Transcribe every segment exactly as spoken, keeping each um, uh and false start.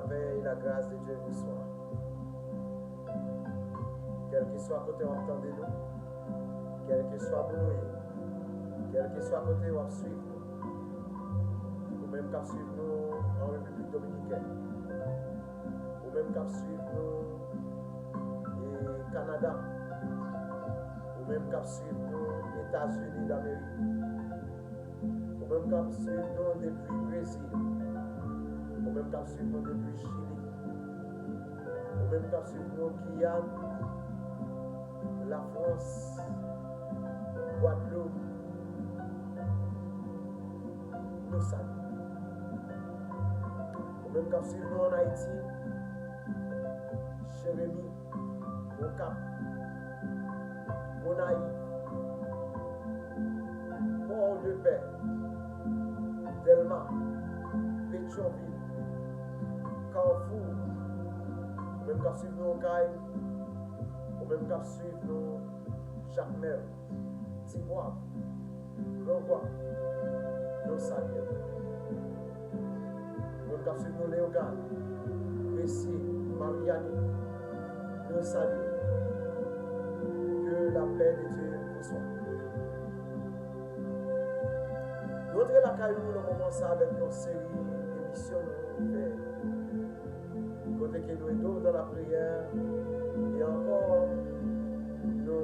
Merveille, la grâce de Dieu vous soit. Kèlkeswa kote w ap tande nou, kèlkeswa moun ou ye, kèlkeswa kote w ap swiv nou, ou menm k ap swiv nou an Repiblik Dominikèn, ou menm k ap swiv nou e Kanada, ou menm k ap swiv nou Etazini Damerik, ou menm k ap swiv nou depi Brezil, ou menm k ap swiv nou depi Chili, ou menm k ap swiv nou Giyàn, Lafrans, Gwadloup, nou salye. Ou menm k ap swiv nou ann Ayiti, Jeremi, Okap, Gonayiv, Pòdepè, Dèlma, Petyonvil, Kafou, ou menm k ap swiv nou Okay, ou menm k ap swiv nou Jakmèl, Ti Gwav, Gran Gwav, nou salye w. Moun k ap swiv nou Leyogàn, Gresye, Maryani, nou salye w. Que la paix de Dieu vous soit. Nou antre lakay ou nan moman sa avèk yon seri emisyon nou fè. Kote ke nou ede w nan lapriyè, e ankò, nou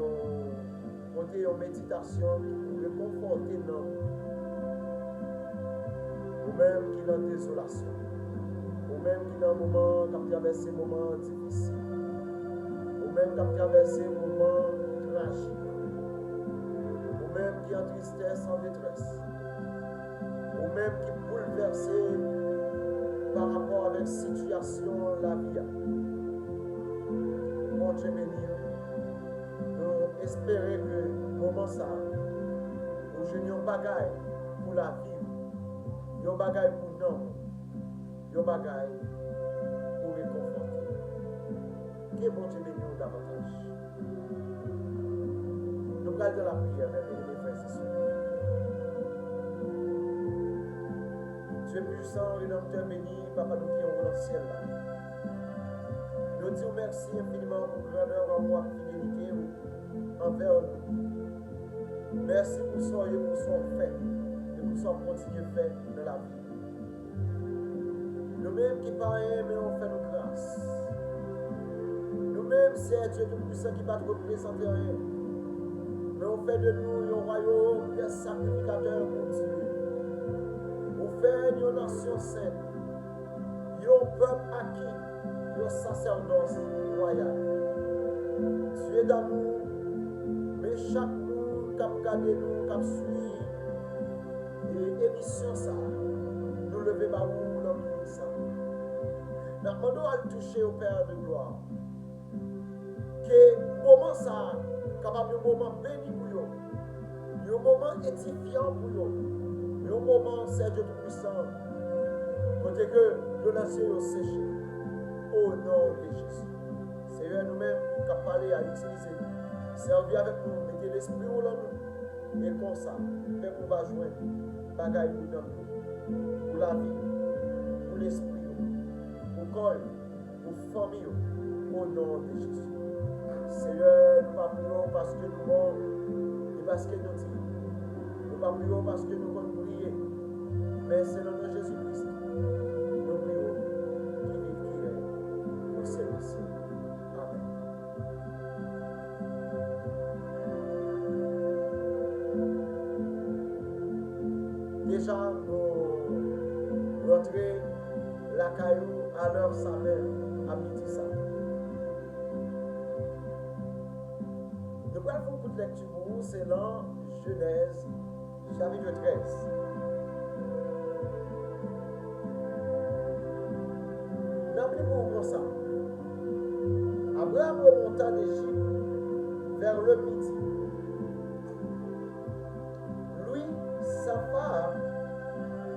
pote yon meditasyon ki pou rekonfòte nanm ou. Ou menm ki nan dezolasyon, ou menm ki nan moman, k ap travèse moman difisil, ou menm k ap travèse moman trajik, ou menm ki an tristès, an detrès, ou menm ki boulvèse pa rapò avèk sitiyasyon lavi a. Bondye beni w. Nou espere ke moman sa a, ou jwenn yon bagay pou lavi w, yon bagay pou nanm ou, yon bagay pou rekonfòte w. Ke Bondye beni w davantaj. Nou pral nan lapriyè, mè byeneme frè e sè. Dye pwisan, Redanmtè beni, Papa nou ki anwo nan syèl la. Nou di w mèsi enfiniman pou grandè, lanmou ak fidelite w anvè nou. Mèsi pou sa w ye, pou sa w fè, e pou sa w kontinye fè nan lavi nou. Nou menm ki pa anyen, men w fè nou gras. Nou menm, Seyè Dye Toupisan, ki pa t reprezante anyen, men w fè de nou yon wayòm de sakrifikatè pou Dye. Ou fè n yon nasyon sent, yon pèp aki, yon sasèdòs wayal. Dye damou, men chak moun k ap gade nou, k ap swiv e emisyon sa a, nou leve ba ou nan minit sa a. N ap mande w al touche yo, Pè de glwa. Ke moman sa a kapab yon moman beni pou yo, yon moman edifyan pou yo, yon moman, Seyè Dye Toupisan, kote ke dlo nan zye yo seche. O non de Jezi. Seyè, nou menm k ap pale a, itilize nou. Sèvi avèk nou, mete Lespri w lan nou. E konsa, pèp ou va jwenn bagay pou nanm yo, pou lavi yo, pou lespri yo, pou kò yo, pou fanmi yo, o non de Jezi. Seyè, nou pa priye w paske nou bon e paske nou diy. Nou pa priye w paske nou konn priye. Men se nan non Jezi Kris nou priye w, ki viv, ki rèy pou syèk de syèk. Amèn. Deja, nou rantre lakay ou a lè sa menm, a midi sa. Nou pral fè yon kout lèkti pou ou, se nan Jenèz, chapitre treize. N ap li pou ou konsa. Abraham remonta d'Égypte vers le midi. Lui, sa femme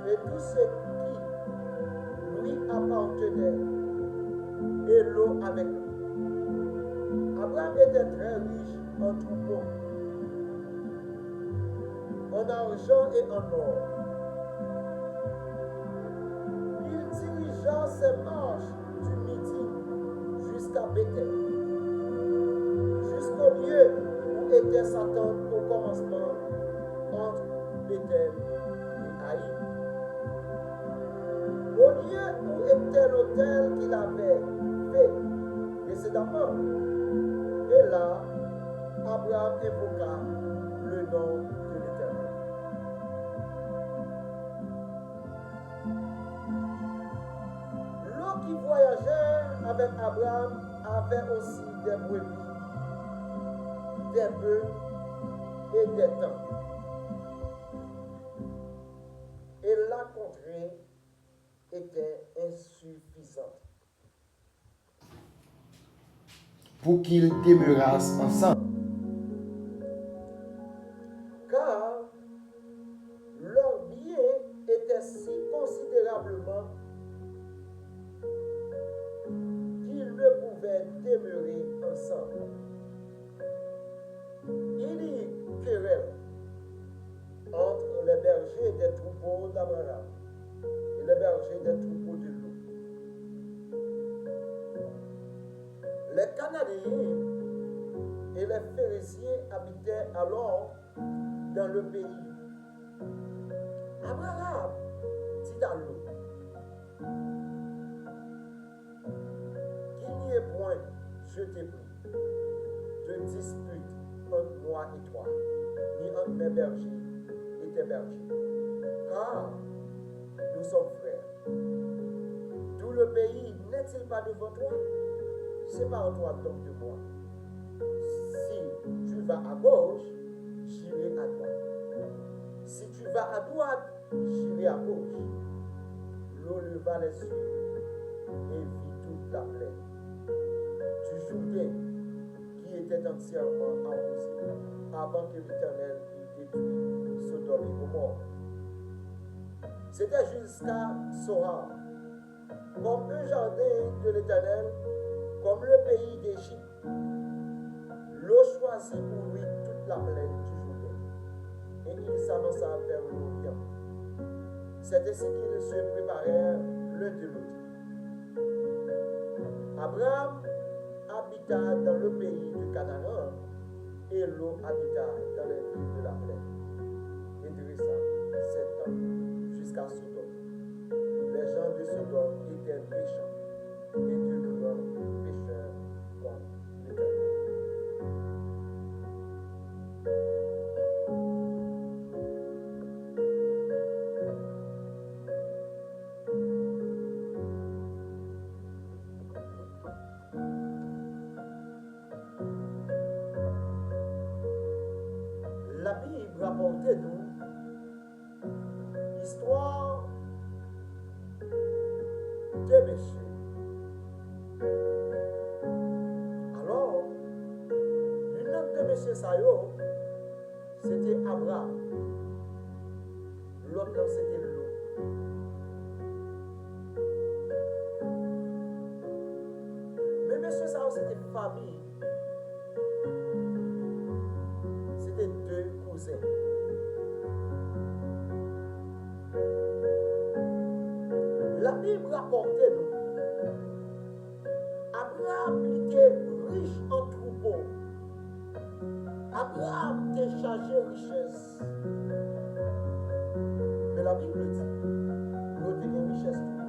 et tout ce qui lui appartenait, et Lot avec lui. Abraham était très riche en troupeaux, en argent et en or. Il dirigeait Dans ses marches du midi jusqu'à Béthel, jusqu'au lieu où était sa tente au commencement, entre Béthel et Haï, au lieu où était l'autel qu'il avait fait précédemment. Et là, Abraham invoqua le nom de l'Éternel. Lot qui voyageait avec Abraham avait aussi des brebis, des bœufs et des tentes. Et la contrée était insuffisante. Pour qu'ils demeurassent ensemble. Car leurs biens étaient si considérablement qu'ils ne pouvaient demeurer ensemble. Il y eut querelle entre les bergers des troupeaux d'Abraham et les bergers des troupeaux de Lot. Les Cananéens et les Phéréziens habitaient alors dans le pays. Abraham dit à Lot, qu'il n'y ait point, je te prie, de dispute entre moi et toi, ni entre mes bergers et tes bergers, car nous sommes frères. Tout le pays n'est-il pas devant toi? Sépare-toi donc de moi. Si tu vas à gauche, j'irai à droite. Si tu vas à droite, j'irai à gauche. Lot leva les yeux et vit toute la plaine du Jourdain qui était entièrement arrosée avant que l'Éternel eût détruit Sodome et Gomorrhe. C'était jusqu'à Soar, comme un jardin de l'Éternel, comme le pays d'Égypte. Lot choisit pour lui toute la plaine du Jourdain, et il s'avança vers l'Orient. C'est ainsi qu'ils se préparèrent l'un de l'autre. Abraham habita dans le pays de Canaan, et Lot habita dans les villes de la plaine, et dressa ses tentes jusqu'à Sodome. Les gens de Sodome étaient méchants et de grands pécheurs contre l'Éternel. Labib rapòte nou istwa de mesye. Alò, youn nan de mesye sa yo, se te Abraram. Lòt lan se te Lot. Men mesye sa yo se te fanmi. Se te de kouzen. Labib rapòte nou, Abraram li te rich an twoupo. Abraram te chaje richès. Men Labib di, Lot te gen richès tou.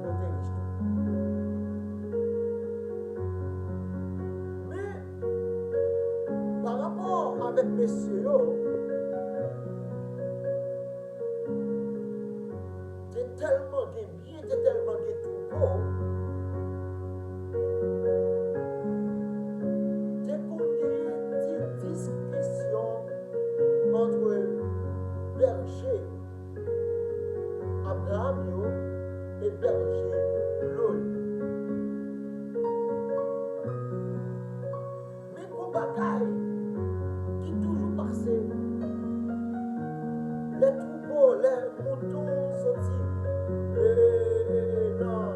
Lot te rich tou. Men, pa rapò avèk mesye yo, te tèlman gen byen, te tèlman gen twoupo, te konn genyen ti diskisyon ant bèje Abraram yo e bèje Lot yo. Men gon bagay ki toujou pase. Lè twoupo, lè mouton soti, e, e, e, nan,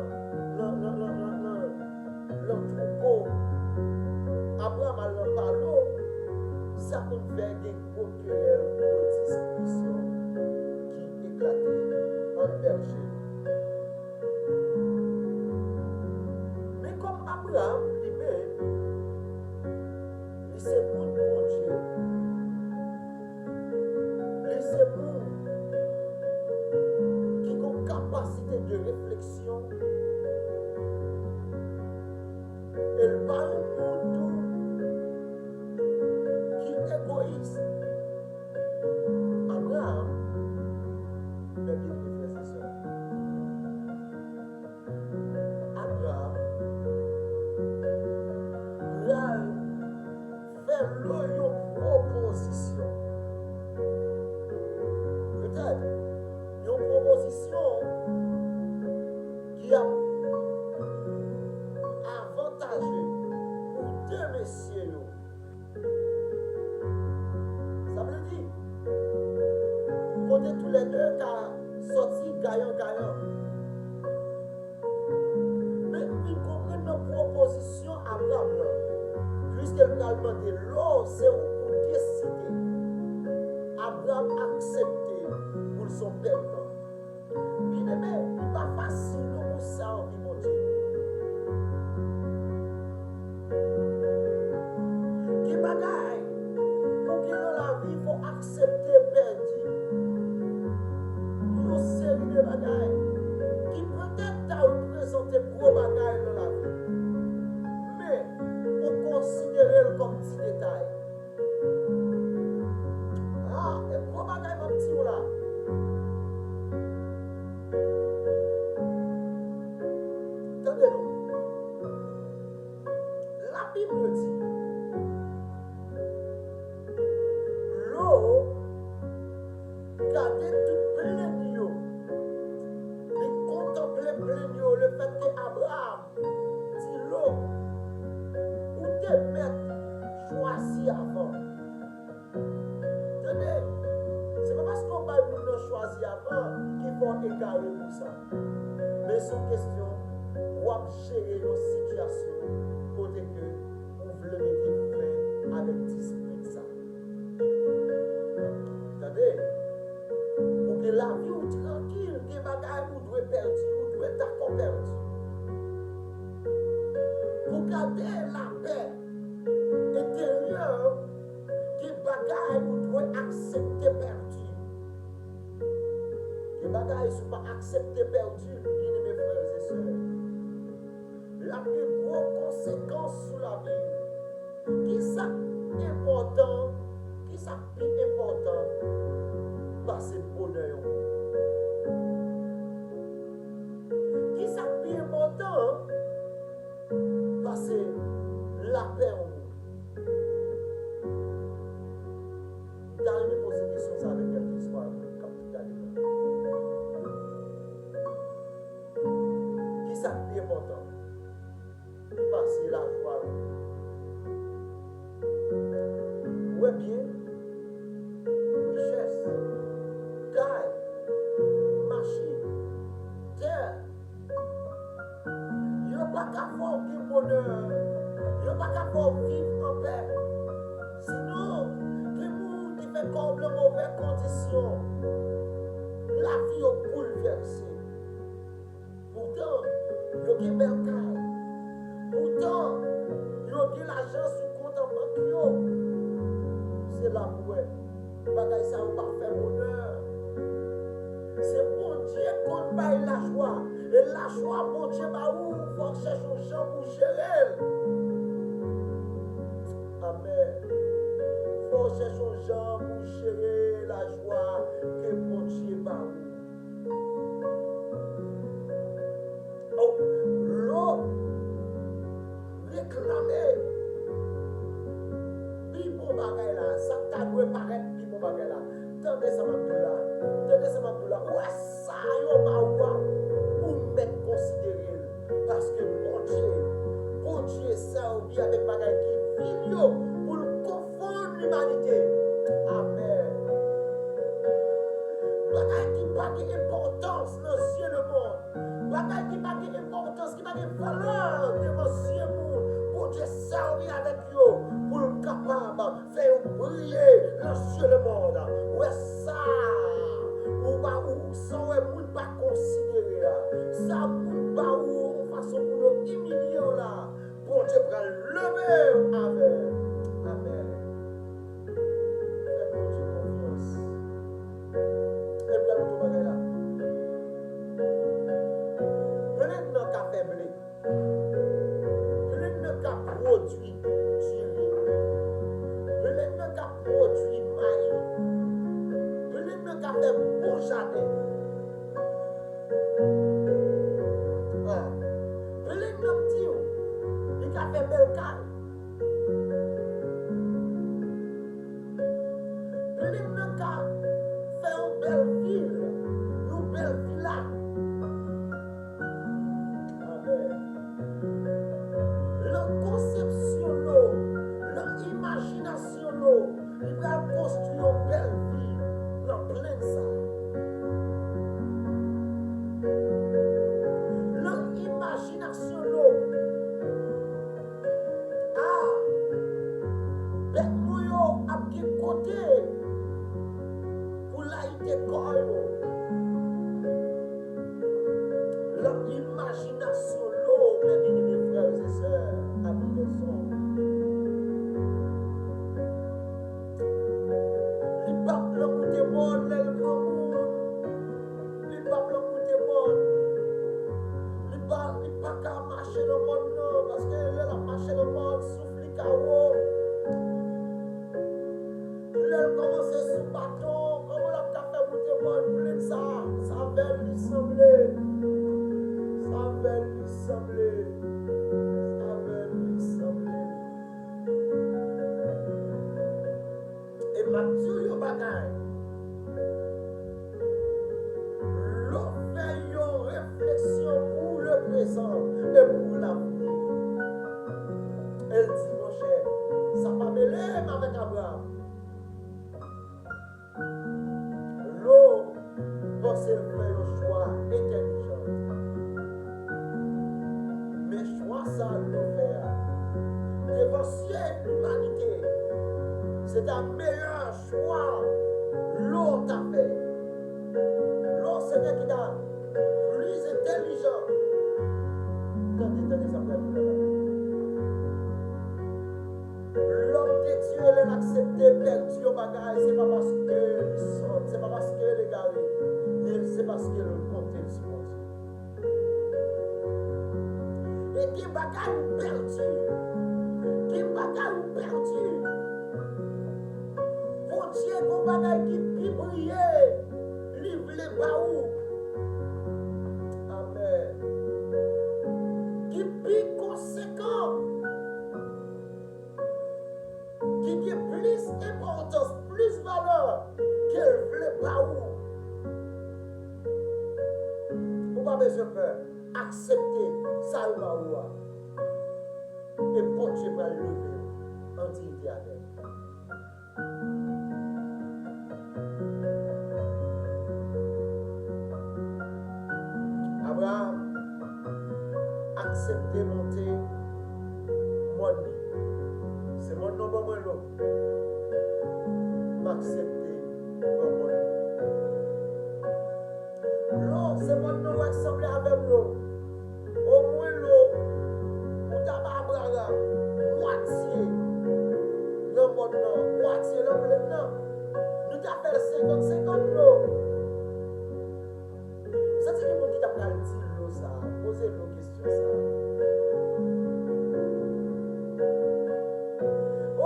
nan, nan, nan, nan, nan, nan twoupo Abraram al nan pa lo, sa konn fè gen gwo kerèl, gwo diskisyon ki eklate ant bèje yo. Abraham li menm, li se moun Bondye. Li se moun ki gen yon kapasite de refleksyon. E l pa yon moun tou ki egoyis. Abraham, men byen, frè e sè, Abraham pral fè Lo yon pwopozisyon. Petèt, yon pwopozisyon ki ap avantaje pou de mesye yo. Sa vle di, kote toulède ka sòti gayan gayan. Men, vin konprann nan pwopozisyon Abraham nan, piske l pral mande Lo, se ou pou deside. Abraham aksepte pou l se yon pèp. Byeneme, li pa fasil non pou sèvi Bondye. Gen bagay pou gen nan lavi, fò w aksepte pèdi. Yon seri de bagay ki petèt ta reprezante gwo bagay nan lavi, men ou konsidere l kòm ti detay. Ah, e gwo bagay m ap di w la. Tande non. Labib yo di, Lo gade tout plenn yo. Li kontanple plenn yo, lefètke Abraham di Lo, ou te mèt chwazi avan. Tande, se pa paske w bay moun nan chwazi avan ki fè w egare pou sa. Men se yon kesyon w ap jere yon sitiyasyon kote ke ou vle mete fen avèk dispit sa. Tande, pou ke lavi w trankil, gen bagay ou dwe pèdi, ou dwe dakò pèdi. Pou gade lapè enteryè, gen bagay ou dwe aksepte pèdi. Gen bagay si w pa aksepte pèdi, byeneme frè e sè, l ap gen gwo konsekans sou lavi w. Kisa k enpòtan, kisa k pi enpòtan pase bonè yon moun? Kisa k pi enpòtan pase lapè yon moun? M ta renmen poze kesyon sa avèk kèlkeswa moun k ap gade la. Kisa k pi enpòtan pase lajwa yo? Ou wè byen, richès, kay, machin, tè, yo pa ka fè w gen bonè, yo pa ka fè w viv anpè. Sinon, gen moun ki fè kò w nan movè kondisyon, lavi yo boulvèse. Poutan, yo gen bèl kay. Poutan, yo gen lajan sou kont an bank yo. Se la pou wè, bagay sa yo pa fè bonè. Se Bondye konn bay lajwa. E lajwa Bondye ba ou, fò w chèche yon jan pou jere l. Amèn. Fò w chèche yon jan pou jere lajwa ke Bondye ba ou. Oh, Lo reklame pi bon bagay la, sa k ta dwe parèt pi bon bagay la. Tande sa m ap di w la. Tande sa m ap di w la. Ou wè sa yo ba ou a, ou mèt konsidere l. Paske Bondye, Bondye sèvi avèk bagay ki vil yo pou l konfonn limanite. Amèn. Bagay ki pa gen enpòtans nan zye lemonn. Bagay ki pa gen enpòtans, ki pa gen valè devan zye moun, Bondye sèvi avèk yo pou l kapab fè yo briye nan zye lemonn. Ou wè sa, ou pa, ou, sa w wè moun pa konsidere a, sa moun ba ou yon fason pou yo imilye w la, Pral leve avè l. Amèn. Fè Bondye konfyans. E pral montre bagay la. Plèn nan ka fè ble. Plèn nan ka pwodui diri. Plèn nan ka pwodui mayi. Plèn nan ka fè bon jaden. Ah. Plèn nan, m di w, li ka fè bèl kay. Plèn nan ka fè yon bèl vil, yon bèl vila. Amèn. Nan konsepsyon nou, nan imajinasyon nou, li pral konstwi yon bèl vil nan plèn sa a. Nan imajinasyon nou, a, bèt mwen yo ap gen kote pou layite kò yo. Nan imajinasyon nou, mes bien-aimés frères et sœurs, ami lèzòm. Li p ap nan kote mòn lè l granmoun. Li p ap nan kote mòn. Li pa, li pa ka mache nan mòn nan, paske lè l ap mache nan mòn, souf li ka wo. Lè l kòmanse sou baton, kòman l ap ka fè moute mòn? Plèn sa, sa avè l li sanble. Sa avè l li sanble. Sa avè l li sanble. E m ap di w yon bagay. Lè w fè yon refleksyon pou le prezan e pou lavni, e l di, monchè, sa pa mele m avèk Abraram. Lè w panse l fè yon chwa entèlijan. Men chwa sa Lò fè a, devan zye limanite, se ta meyè chwa Lò ta fè. Lò se nèg ki ta pli entèlijan. Tande, tande sa m pral di la. Lòm de Dye, lè l aksepte pèdi yon bagay, se pa paske li sòt, se pa paske l egare, men se paske l konte sou Bondye. E gen bagay ou pèdi, gen bagay ou pèdi. Bondye gon bagay ki pi briye, li vle ba ou. Amèn. Ki pi konsekan, ki gen plis enpòtans, plis valè ke l vle ba ou. Ou pa bezwen pè, aksepte sa yo ba ou a. E Bondye pral leve w an diyite avè l. Abraram aksepte monte mòn li. Se mòn nan ban mwen Lò. M aksepte pran mòn nan. Lò, se mòn nan w wè k sanble avè m Lò. Omwen Lò, ou ta ba Abraram mwatye nan mòn nan, mwatye nan plèn nan. Nou ta fè l senkant senkant Lò. M santi gen moun ki ta pral di Lò sa, poze Lò kesyon sa.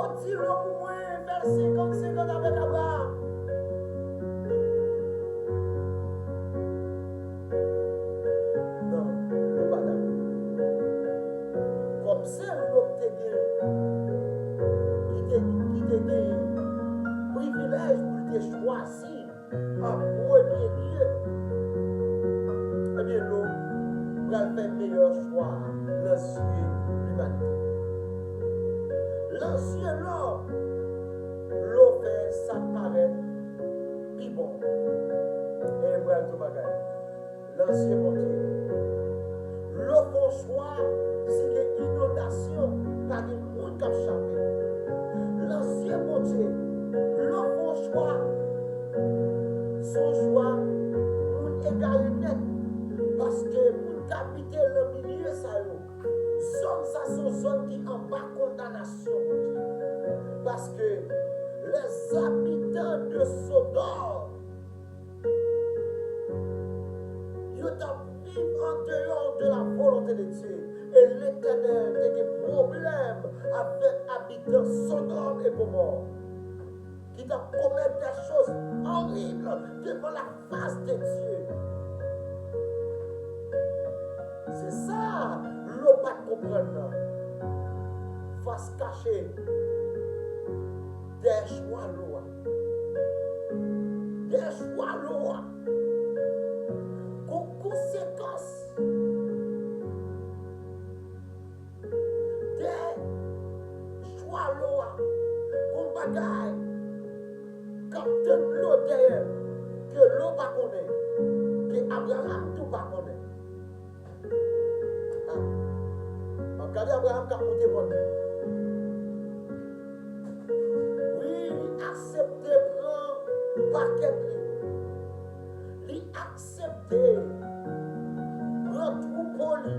O, di Lò pou mwen, fè l senkant senkant avèk Abraram. Non, Lò pa dakò. Kòm se Lò ki te gen, ki te, ki te gen privilèj pou l te chwazi an premye lye, ebyen, Lò pral fè meyè chwa a nan zye limanite. Nan zye Lò, Lò fè sa k parèt pi bon. E m pral di w bagay. Nan zye Bondye, lè w fè yon chwa, si gen inondasyon, pa gen moun k ap chape. Nan zye Bondye, lè w fè yon chwa, se yon chwa moun egare nèt, paske moun k abite nan milye sa yo, zòn sa se yon zòn ki anba kondanasyon Bondye. Paske les habitants de Sodome, yo t ap viv an deyò de la volonté de Dieu. E Letènèl te gen pwoblèm avèk abitan Sodòm e Gomò ki t ap komèt des choses horribles devant la face de Dieu. Se sa Lo pa t konprann nan. Fas kache dèyè chwa Lo a. Dèyè chwa Lo a. Gon konsekans. Dèyè chwa Lo a, gon bagay k ap tann Lo dèyè, ke Lo pa konnen, ke Abraram tou pa konnen. Ah. M ap gade Abraram k ap monte mòn. Wi, li aksepte pran pakèt li. Li aksepte pran twoupo li.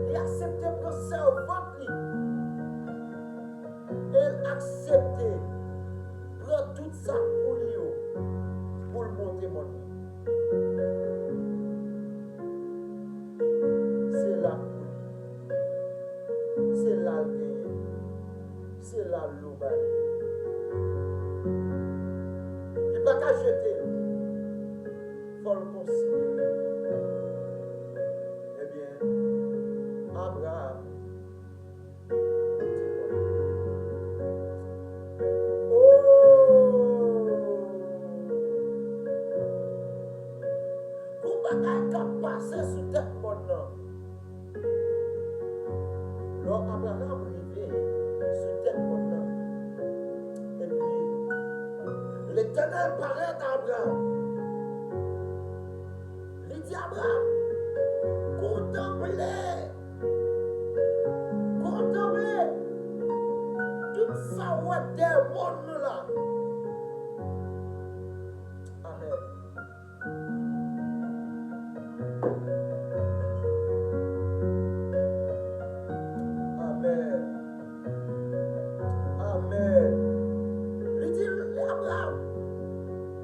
Li aksepte pran sèvant li. E l aksepte pran tout sa k pou li yo pou l monte mòn nan. Se la pou li. Se la l genyen. Se la Lo ba li. Li pa ka jete l. Fò l konsidere l. Ebyen, Abraram te konn. Oh! Gon bagay k ap pase sou tèt mòn nan. Lò Abraram rive sou tèt mòn nan, epi Letènèl parèt a Abraram. Li di Abraram, kontanple, kontanple tout sa w wè dèyè mòn nan la. Amèn. Amèn. Amèn. Li di, Abraram,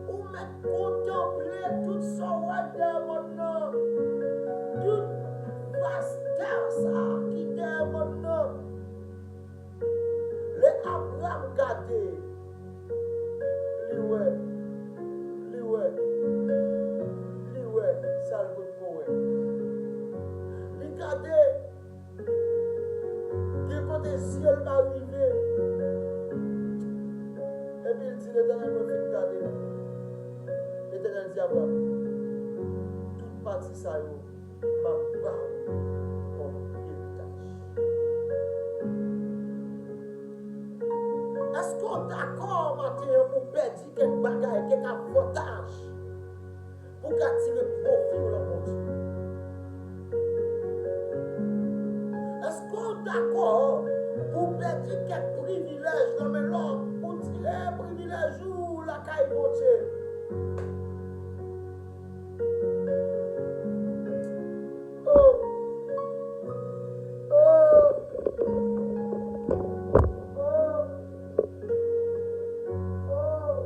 ou mèt kontanple tout sa w wè dèyè mòn nan. Tout vas tè sa a ki dèyè mòn nan. Lè Abraram gade, li wè, li wè, li wè sa l potko wè. Li gade, gen kote zye l pa rive. Epi l di, Letènèl, mwen fin gade. Letènèl di Abraram, tout pati sa yo, m ap ba w kòm eritaj. Èske w dakò maten an pou w pèdi kèk bagay, kèk avantaj, pou w ka tire pwofi w nan Bondye? Èske w dakò pou w pèdi kèk privilèj nan men lòm, pou w tire privilèj ou lakay Bondye? Oh. Oh. Oh. Oh.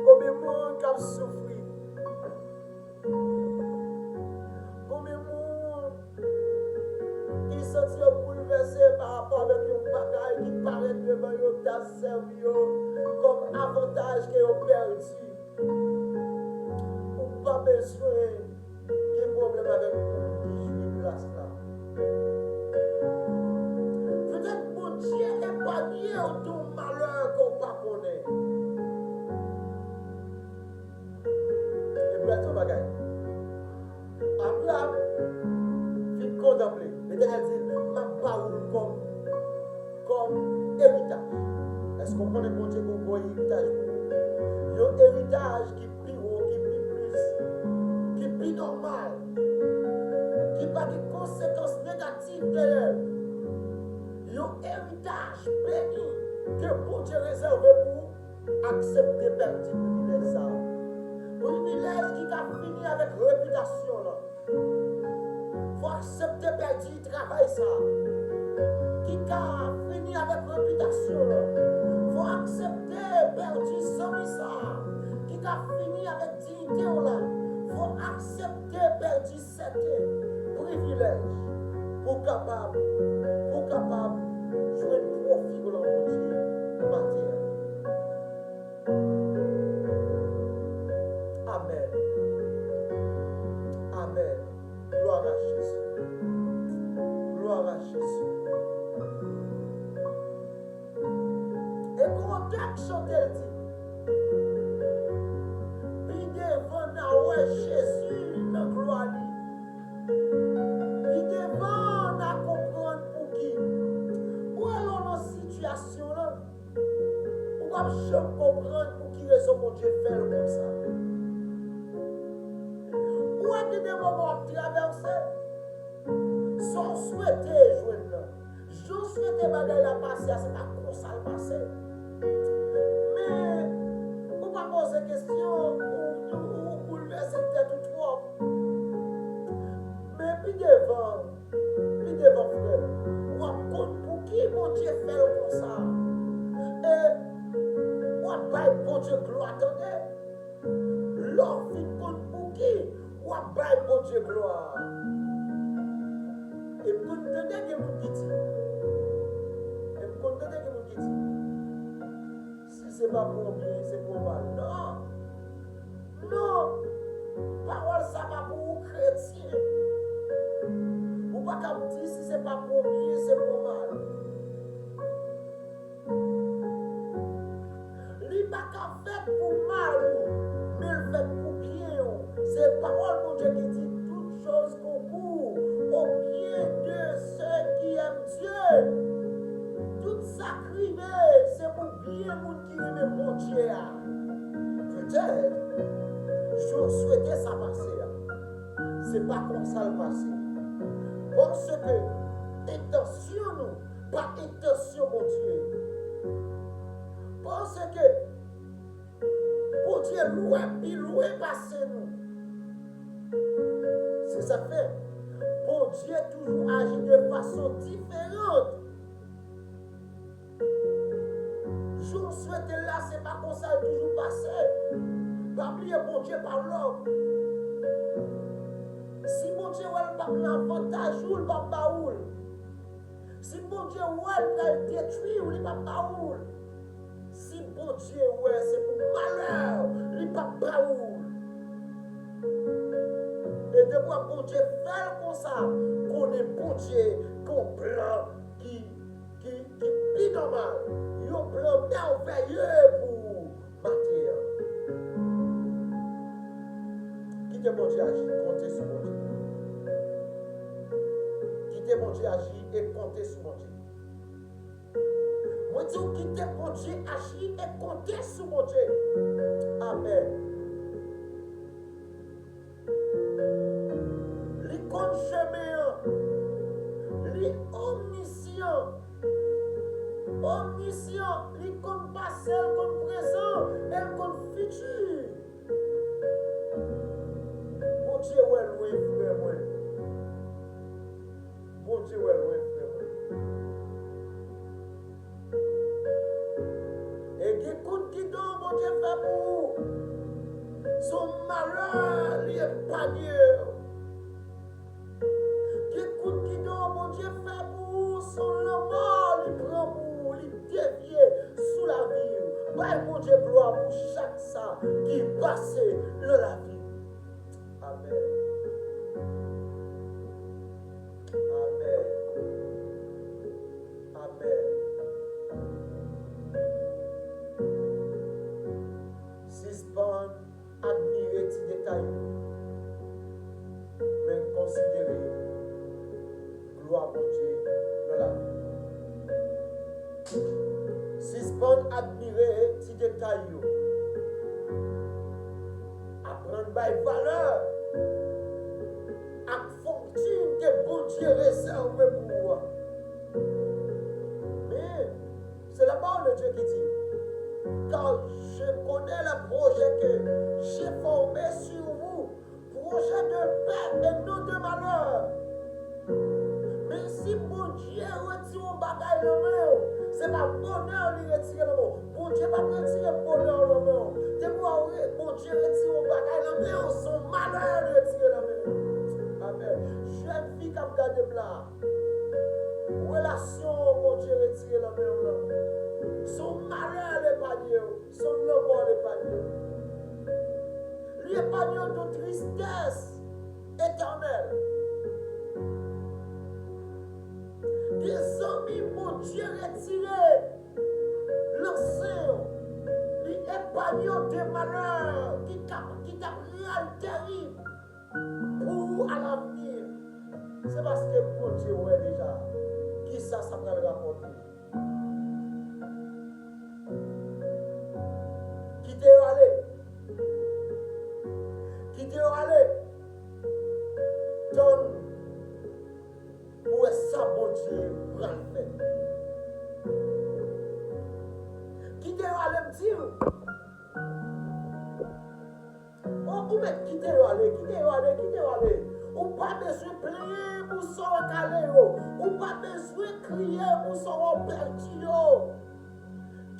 Konbyen moun k ap soufri? Konbyen moun ki santi yo boulvèse pa rapò avèk yon bagay ki parèt devan yo, ki ta sèvi yo kòm avantaj ke yo pèdi? Ou pa bezwen gen pwoblèm avèk moun ki jwi gras la. Petèt Bondye epanye w de yon malè ke w pa konnen. Epi l di yon bagay. Abraram fin kontanple. Letènèl di l, m ap ba ou l kòm, kòm eritaj. Èske w konnen Bondye gen yon gwo eritaj pou ou? Yon eritaj ki pi wo, ki pi plis, ki pi nòmal, ki pa gen konsekans negatif dèyè l. Yon eritaj beni ke Bondye rezève pou ou. Aksepte pèdi privilèj sa a. Privilèj ki ka fini avèk repitasyon w lan. Fò aksepte pèdi travay sa a, ki ka fini avèk repitasyon w lan. Fò aksepte pèdi zanmi sa a, ki ka fini avèk diyite w la. Fò aksepte pèdi sèten privilèj pou w kapab, pou w kapab jwenn pwofi w lan Bondye maten an. Amèn. Amèn. Glwa a Jezi. Glwa a Jezi. E gon tèks chante l di, pi devan n a wè Jezi nan glwa li. Pi devan n a konprann pouki. Ou wè lè w nan sitiyasyon lan, ou p ap janm konprann pou ki rezon Bondye fè l konsa. Ou wè gen de moman w ap travèse, sa w swete jwenn nan, jan w swete bagay la pase a, se pa konsa l pase. Men, ou pa poze kesyon, ou, ou, ou boulvèse tèt ou twòp. Men pi devan, pi devan, frè m, w ap konn pouki Bondye fè l konsa. E w ap bay Bondye glwa, tande. Lè w fin konn pouki, w ap bay Bondye glwa. E m konn tande gen moun ki di, e m konn tande gen moun ki di, si se pa pou yon byen, se pou yon mal. Non! Non! Pawòl sa pa pou ou, kretyen. Ou pa kab di si se pa pou yon byen, se pou yon mal. Li pa ka fèt pou mal ou, men l fèt pou byen ou. Se pawòl Bondye ki di, toutes choses concourent au bien de ceux qui aiment Dieu. Tout sa k rive, se pou byen moun ki renmen Bondye a. Petèt, jan w swete sa pase a, se pa konsa l pase. Paske entansyon nou pa entansyon Bondye. Paske Bondye lwen, pi lwen pase nou. Se sa k fè Bondye toujou aji de fason diferan. Jan w swete l la, se pa konsa l toujou pase. Pa bliye Bondye pa lòm. Si Bondye wè l p ap nan avantaj ou, l p ap ba ou l. Si Bondye wè l pral detwi w, li p ap ba ou l. Si Bondye wè se pou malè w, li p ap ba ou l. E depi w ap Bondye fè l konsa, konnen Bondye gen yon plan ki, ki, ki pi nòmal, yon plan mèveye pou ou maten an. Kite Bondye aji, konte sou Bondye. Kite Bondye aji e konte sou Bondye. Mwen di w, kite Bondye aji e konte sou Bondye. Amèn. Li konn chemen an. Li omnisyan. Omnisyan, li konn pase, l konn prezan, e l konn fiti. Bondye wè lwen, frè mwen. Bondye wè lwen, frè mwen. E gen kout gidon Bondye fè pou ou, se yon malè li epanye w. Gen kout gidon Bondye fè pou ou, se yon lanmò li pran pou ou, li devye sou lavi w. Bay Bondye glwa pou chak sa ki pase nan lavi w. Amèn. Amèn. Amèn. Sispann admire ti detay yo, men konsidere glwa Bondye nan lavi w. Sispann admire ti detay yo. Aprann bay valè ak fòtin ke Bondye rezève pou ou a. Men, c'est la parole de Dieu qui dit, car je connais les projets que j'ai formés sur vous, pour Pwojè de pè e non de malè. Men si Bondye retire yon bagay nan men w, se pa bonè li retire nan men w. Bondye p ap retire bonè w nan men w. Depi w wè Bondye retire yon bagay nan men w, se yon malè li retire nan men w. Amèn. Jèn fi k ap gade m la, relasyon Bondye retire nan men w lan, se yon malè l epanye w. Sòm nan Pòl epanye. Li epanye w de tristès etènèl. Gen zanmi Bondye retire nan sen w. Li epanye w de malè ki t ap, ki t ap pral terib pou ou alavni. Se paske Bondye wè deja kisa sa pral rapòte. Kite yo ale. Kite yo ale. Tann pou wè sa Bondye pral fè. Kite yo ale, m di w. O, ou mèt kite yo ale, kite yo ale, kite yo ale. Ou pa bezwen plenyen pou sa w kale yo. Ou pa bezwen kriye pou sa w pèdi yo.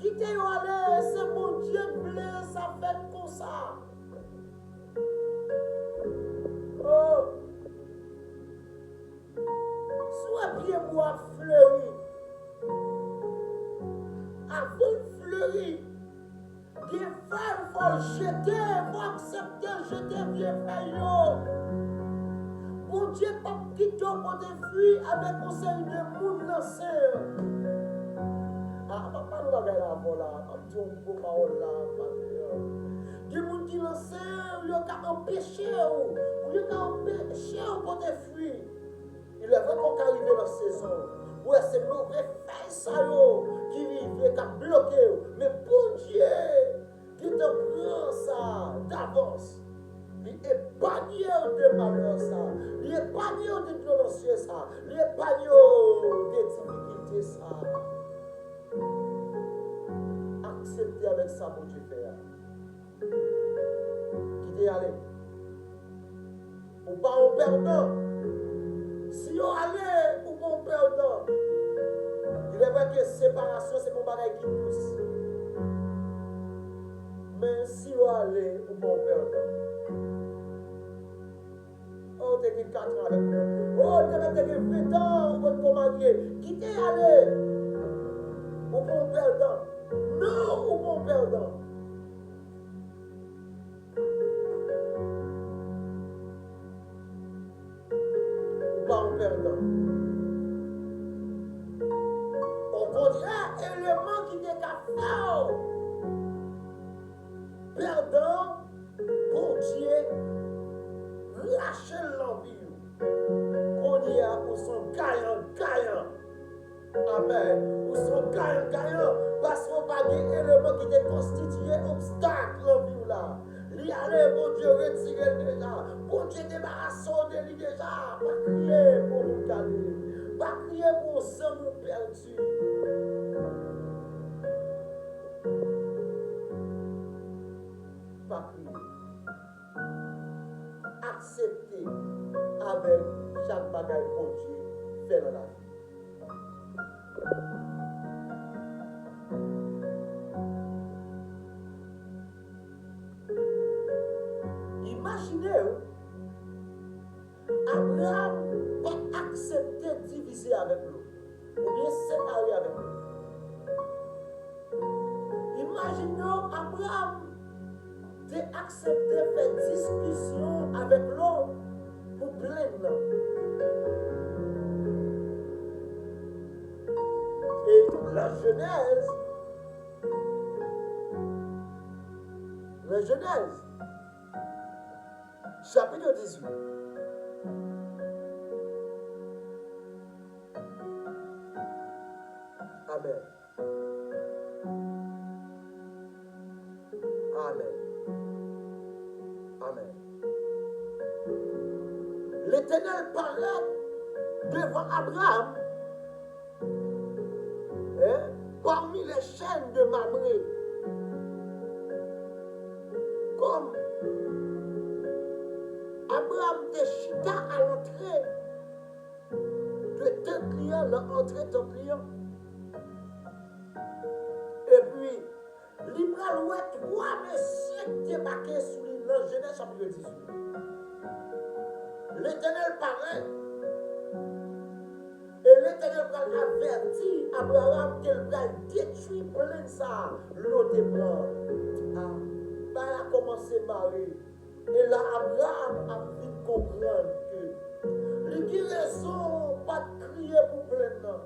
Kite yo ale, se Bondye k vle sa fèt konsa. O, si w wè pyebwa ap fleri, avan l fleri, gen fèy fò l jete, fò aksepte jete vye fèy yo. Bondye p ap kite w pote fwi avèk yon seri de moun nan sen an. A, m ap pale yon bagay la avè w la, m ap di yon gwo pawòl la, m ap di, gen moun ki nan sen an, yo ka anpeche w, yo ka anpeche w pote fwi. Il est vrai ke w ka rive nan sezon, ou wè se move fèy sa yo ki rive k ap bloke w, men Bondye gentan pran sa davans. Li epanye w de malè sa, li epanye w de vyolanse sa, li epanye w de difikilte sa. Aksepte avèk sa Bondye fè a. Kite y ale. Ou pa yon pèdan. Si yo ale, ou pa yon pèdan. Il est vrai ke separasyon se pa yon bagay ki dous. Men si yo ale, ou pa yon pèdan. O, ou te gen katran avèk moun nan. O, ou te mèt te gen ventan ou potko marye. Kite y ale. Ou pa yon pèdan. Non, ou pa yon pèdan. Ou pa yon pèdan. Okontrè, eleman ki te ka fè w pèdan, Bondye rache l nan vi w. Kounye a, ou se yon gayan, gayan. Amèn. Ou se yon gayan, gayan, paske w pa gen eleman ki te konstitiye obstak nan vi w la. Li ale, Bondye retire l deja. Bondye debarase w de li deja. Pa kriye pou moun gade. Pa kriye pou yon zanmi w pèdi. Pa kriye. Aksepte avèk chak bagay Bondye fè nan lavi. Imajine w, Abraram pa t aksepte divize avèk Lot, oubyen separe avèk Lot. Imajine w, Abraram te aksepte fè diskisyon avèk Lot pou plenn nan. E nan Jenèz, nan Jenèz, chapit dizuit. Amèn. Amèn. Amèn. Letènèl parèt devan Abraram, hein, parmi les chaînes de Mamré. Kòm Abraram te chita a lantre de tant li an, nan antre tant li an. Epi, li pral wè twa mesye k debake sou li nan Jenèz chapit dizuit. Letènèl parèt. E Letènèl pral avèti Abraram ke l pral detwi plenn sa a Lot te pran an. A, bagay la kòmanse mare. E la Abraram ap vin konprann ke li gen rezon pa t kriye pou plenn nan.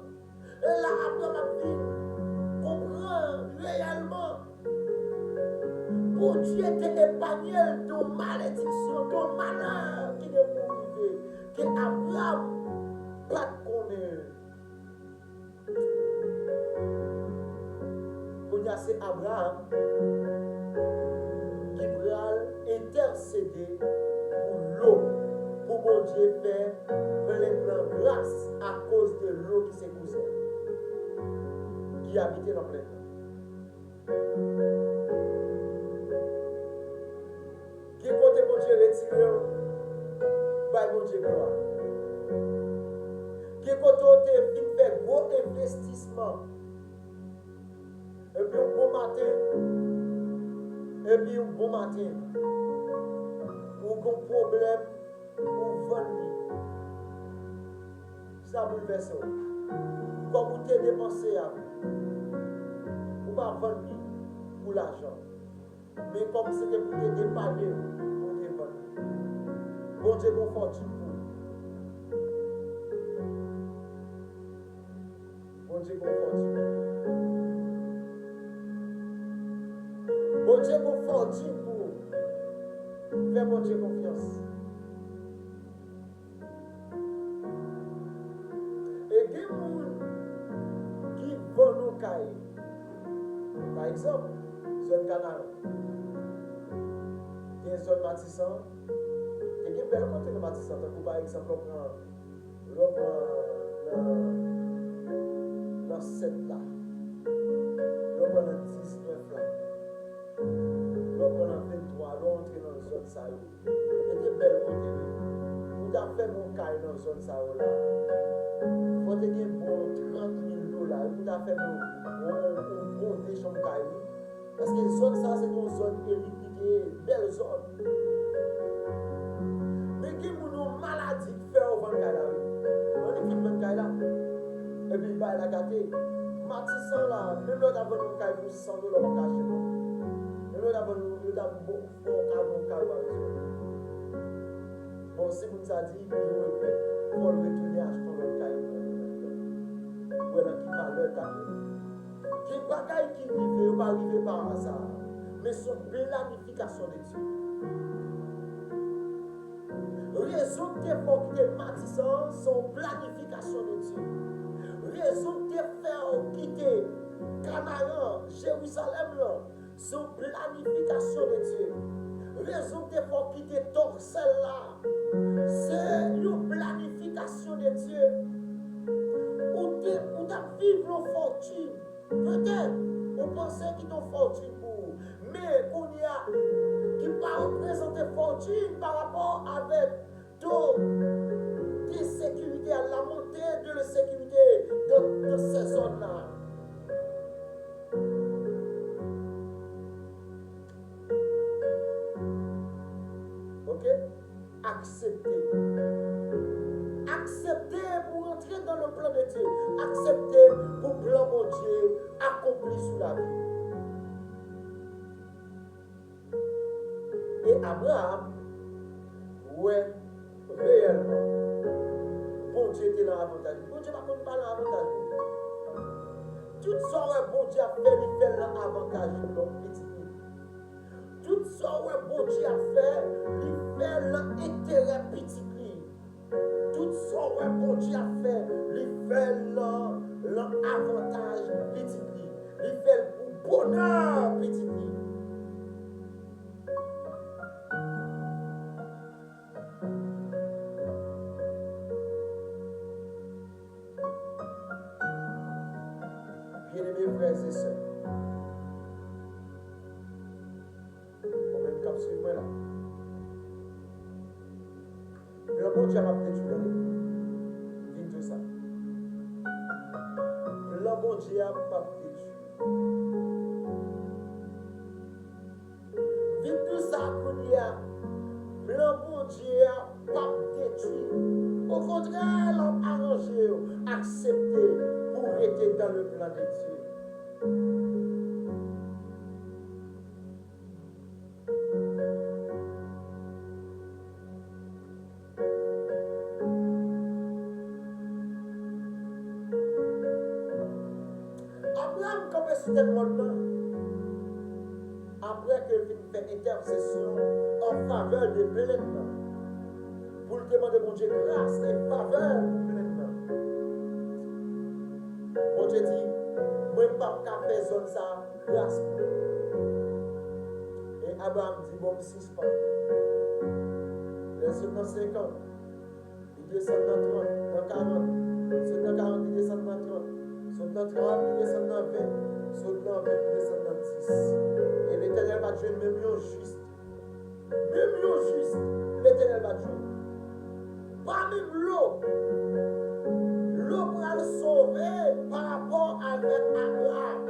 E la Abraram ap vin konprann reyèlman Bondye te epanye l de yon malediksyon, de yon malè ki te pou rive, ke Abraram pa t konnen. Kounye a se Abraram ki pral entèsede pou Lo, pou Bondye fè plenn nan gras akoz de Lo ki se kouzen l, ki abite nan plenn nan. Gen kote Bondye retire w, bay Bondye glwa. Gen kote w te vin fè gwo envestisman. Epi yon bon maten, epi yon bon maten, ou gon pwoblèm, ou vann li. Sa boulvèse w. Kòb ou te depanse a, ou pa vann li pou lajan. Men kòm se te pou te epanye w, ou te vann li. Bondye gon fòtin pou ou. Bondye gon fòtin. Bondye gon fòtin pou ou. Fè Bondye konfyans. E gen moun ki vann yon kay. Pa egzanp, zòn Kanaran. Gen zòn Matisan. E gen bèl kote nan Matisan, tankou pa egzanp, lè w pran, lè w pran nan, nan sèt la, lè w pran nan diznèf la, lè w pran nan venntwa, lè w antre nan zòn sa yo. E te bèl kote, wi. Pou ta fèmen yon kay nan zòn sa yo la, fò te gen bon trant mil dola, wi, pou ta fèmen yon, yon, yon bon de chanm kay, wi. Paske zòn sa se yon zòn elit, li te bèl zòn. Men gen moun, yon maladi k fè yo vann kay la, wi. Annik fin vann kay la. Epi bay la gate. Matisan la, menm lè w ta vann yon kay pou san dola, w pa ka achte non. Menm lè w ta vann, yo ta bon, fò w ka vann kay ou pa bezwen. Bon, si moun sa di, yo regrèt, fò l retounen achte yon lòt kay. Ou wè nan ki malè l ta ye. Gen bagay ki rive, yo pa rive pa aza. Men se yon planifikasyon de Dye. Rezon ki te fè w kite Matisan an, se yon planifikasyon de Dye. Rezon ki te fè w kite Kanaran, Jerizalèm lan, se yon planifikasyon de Dye. Rezon ki te fè w kite Tòsèl la, se yon planifikasyon de Dye. Ou te, ou t ap viv yon fòtin. Petèt, ou panse ki te yon fòtin pou ou. Men, kounye a, ki pa reprezante fòtin pa rapò avèk to de sekirite a, la montée de la sécurité dans, dans ces zones-là. Ok? Aksepte. Aksepte pou rantre dans le plan de Dieu. Aksepte pou plan Bondye akonpli sou lavi. E Abraram wè reyèlman Bondye te nan avantaj li. Bondye pa konn pa nan avantaj li. Tout sa w wè Bondye ap fè, li fè l nan avantaj lòt pitit li. Tout sa w wè Bondye ap fè, li fè l nan enterè pitit li. Tout sa w wè Bondye ap fè, li fè l nan, nan avantaj pitit li. Li fè l pou bonè pitit li. Byeneme frè e sè, ou menm k ap swiv mwen la, Bondye p ap detwi, tande. M vin di w sa. Plan Bondye a p ap detwi. M vin di w sa kounye a. Plan Bondye a p ap detwi. Okontrè, l ap aranje yo. Aksepte pou w rete dans le plan de Dieu. Abraram kanpe sou tèt mòn nan. Apre ke l fin fè entèsesyon an favè de plèn nan, pou l te mande Bondye gras e favè pou plèn nan, Bondye di, "Mwen p ap ka fè zòn sa a gras pou ou." E Abraram di, "Bon, m sispann." Lè l sot nan senkant, li desann nan trant, nan karant. Sot nan karant, li desann nan trant. Sot nan trant, li desann nan ven. Sot nan ven, li desann nan dis. E Letènèl pa t jwenn menm yon jis. Menm yon jis, Letènèl pa t jwenn. Pa menm Lo. Lo pral sove pa rapò avèk Abraram.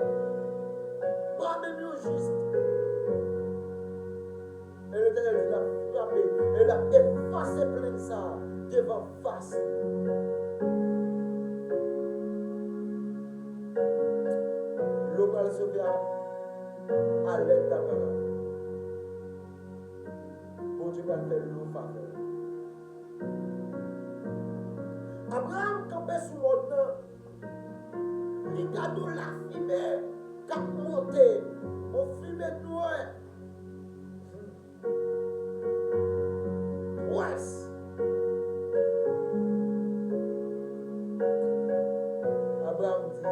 Pa menm yon jis. E Letènèl di l ap frape, e l ap efase plèn sa a devan fas li. Lo pral sove a, alèd Abraram. Bondye pral fè Lo favè. Abraram kanpe sou mòn nan. Li gade yon lafimen k ap monte. Yon fimen nwè. Pwès. Abraram di,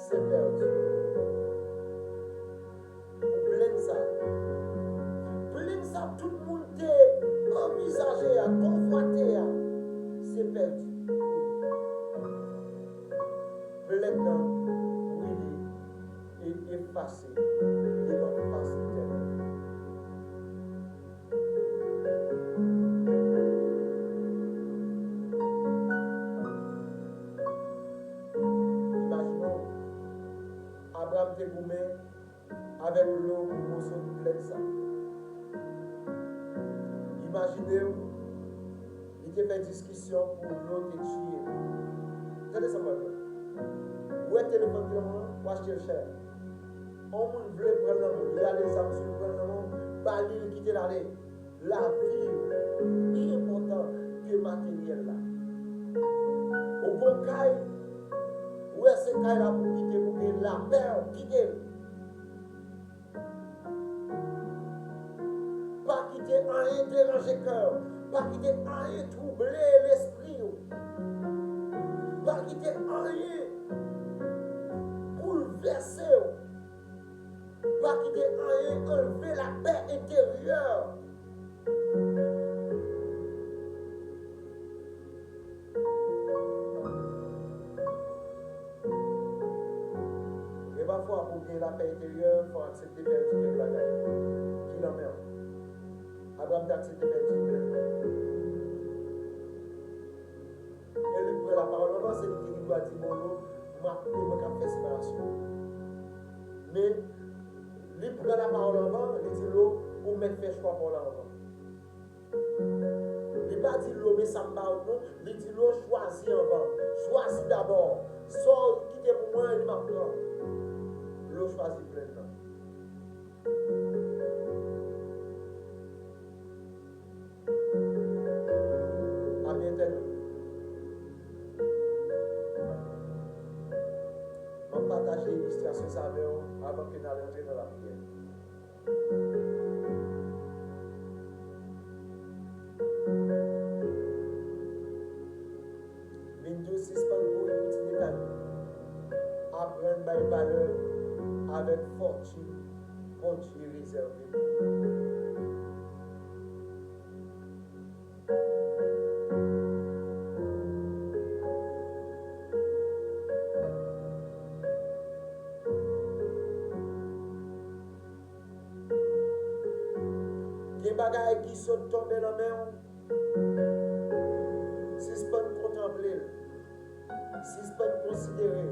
"Se pèdi." Pou plèn sa. Plèn sa tout moun te anvizaje a, konvwate a, se pèdi. Plèn nan brile e efase devan fas Letènèl. Imajine w, Abraram te goumen avèk Lo pou moso plèn sa. Imajine w, li te fè diskisyon pou Lo te tiye l. Tande sa m pral fè. Ou wè telefòn ki nan men w lan, ou achte l chè. On moun vle pran l nan men w, li rale zam sou li, pran l nan men w, ba li l, kite l ale. Lavi w pi enpòtan ke materyèl la. Ou gon kay, ou wè se kay la pou w kite, pou gen lapè w, kite l. Pa kite anyen deranje kè w. Pa kite anyen twouble lespri w. Pa kite anyen boulvèse w. Pa kite anyen anlve lapè enteryè. Gen pafwa pou w gen lapè enteryè, fò w aksepte pèdi kèk bagay ki nan men w. Abraram te aksepte pèdi plèn nan. E li pran lapawòl anvan, se li ki gen dwa di, "Bon, Lo, m ap, e mwen k ap fè separasyon." Men, li pran lapawòl anvan, li di, "Lo, ou mèt fè chwa pa w la anvan." Li pa di, "Lo, men sa m ba ou non." Li di, "Lo, chwazi anvan. Chwazi dabò. Sa w kite pou mwen, li m ap pran." Lo chwazi plèn nan. Ami entènot, m ap pataje ilistrasyon sa avè w avan ke n al rantre nan lapriyè. Vin tou sispann kouri pou ti detay yo. Aprann bay valè avèk fòtin Bondye rezève pou ou. Gen bagay ki sot tonbe nan men w. Sispann konsidere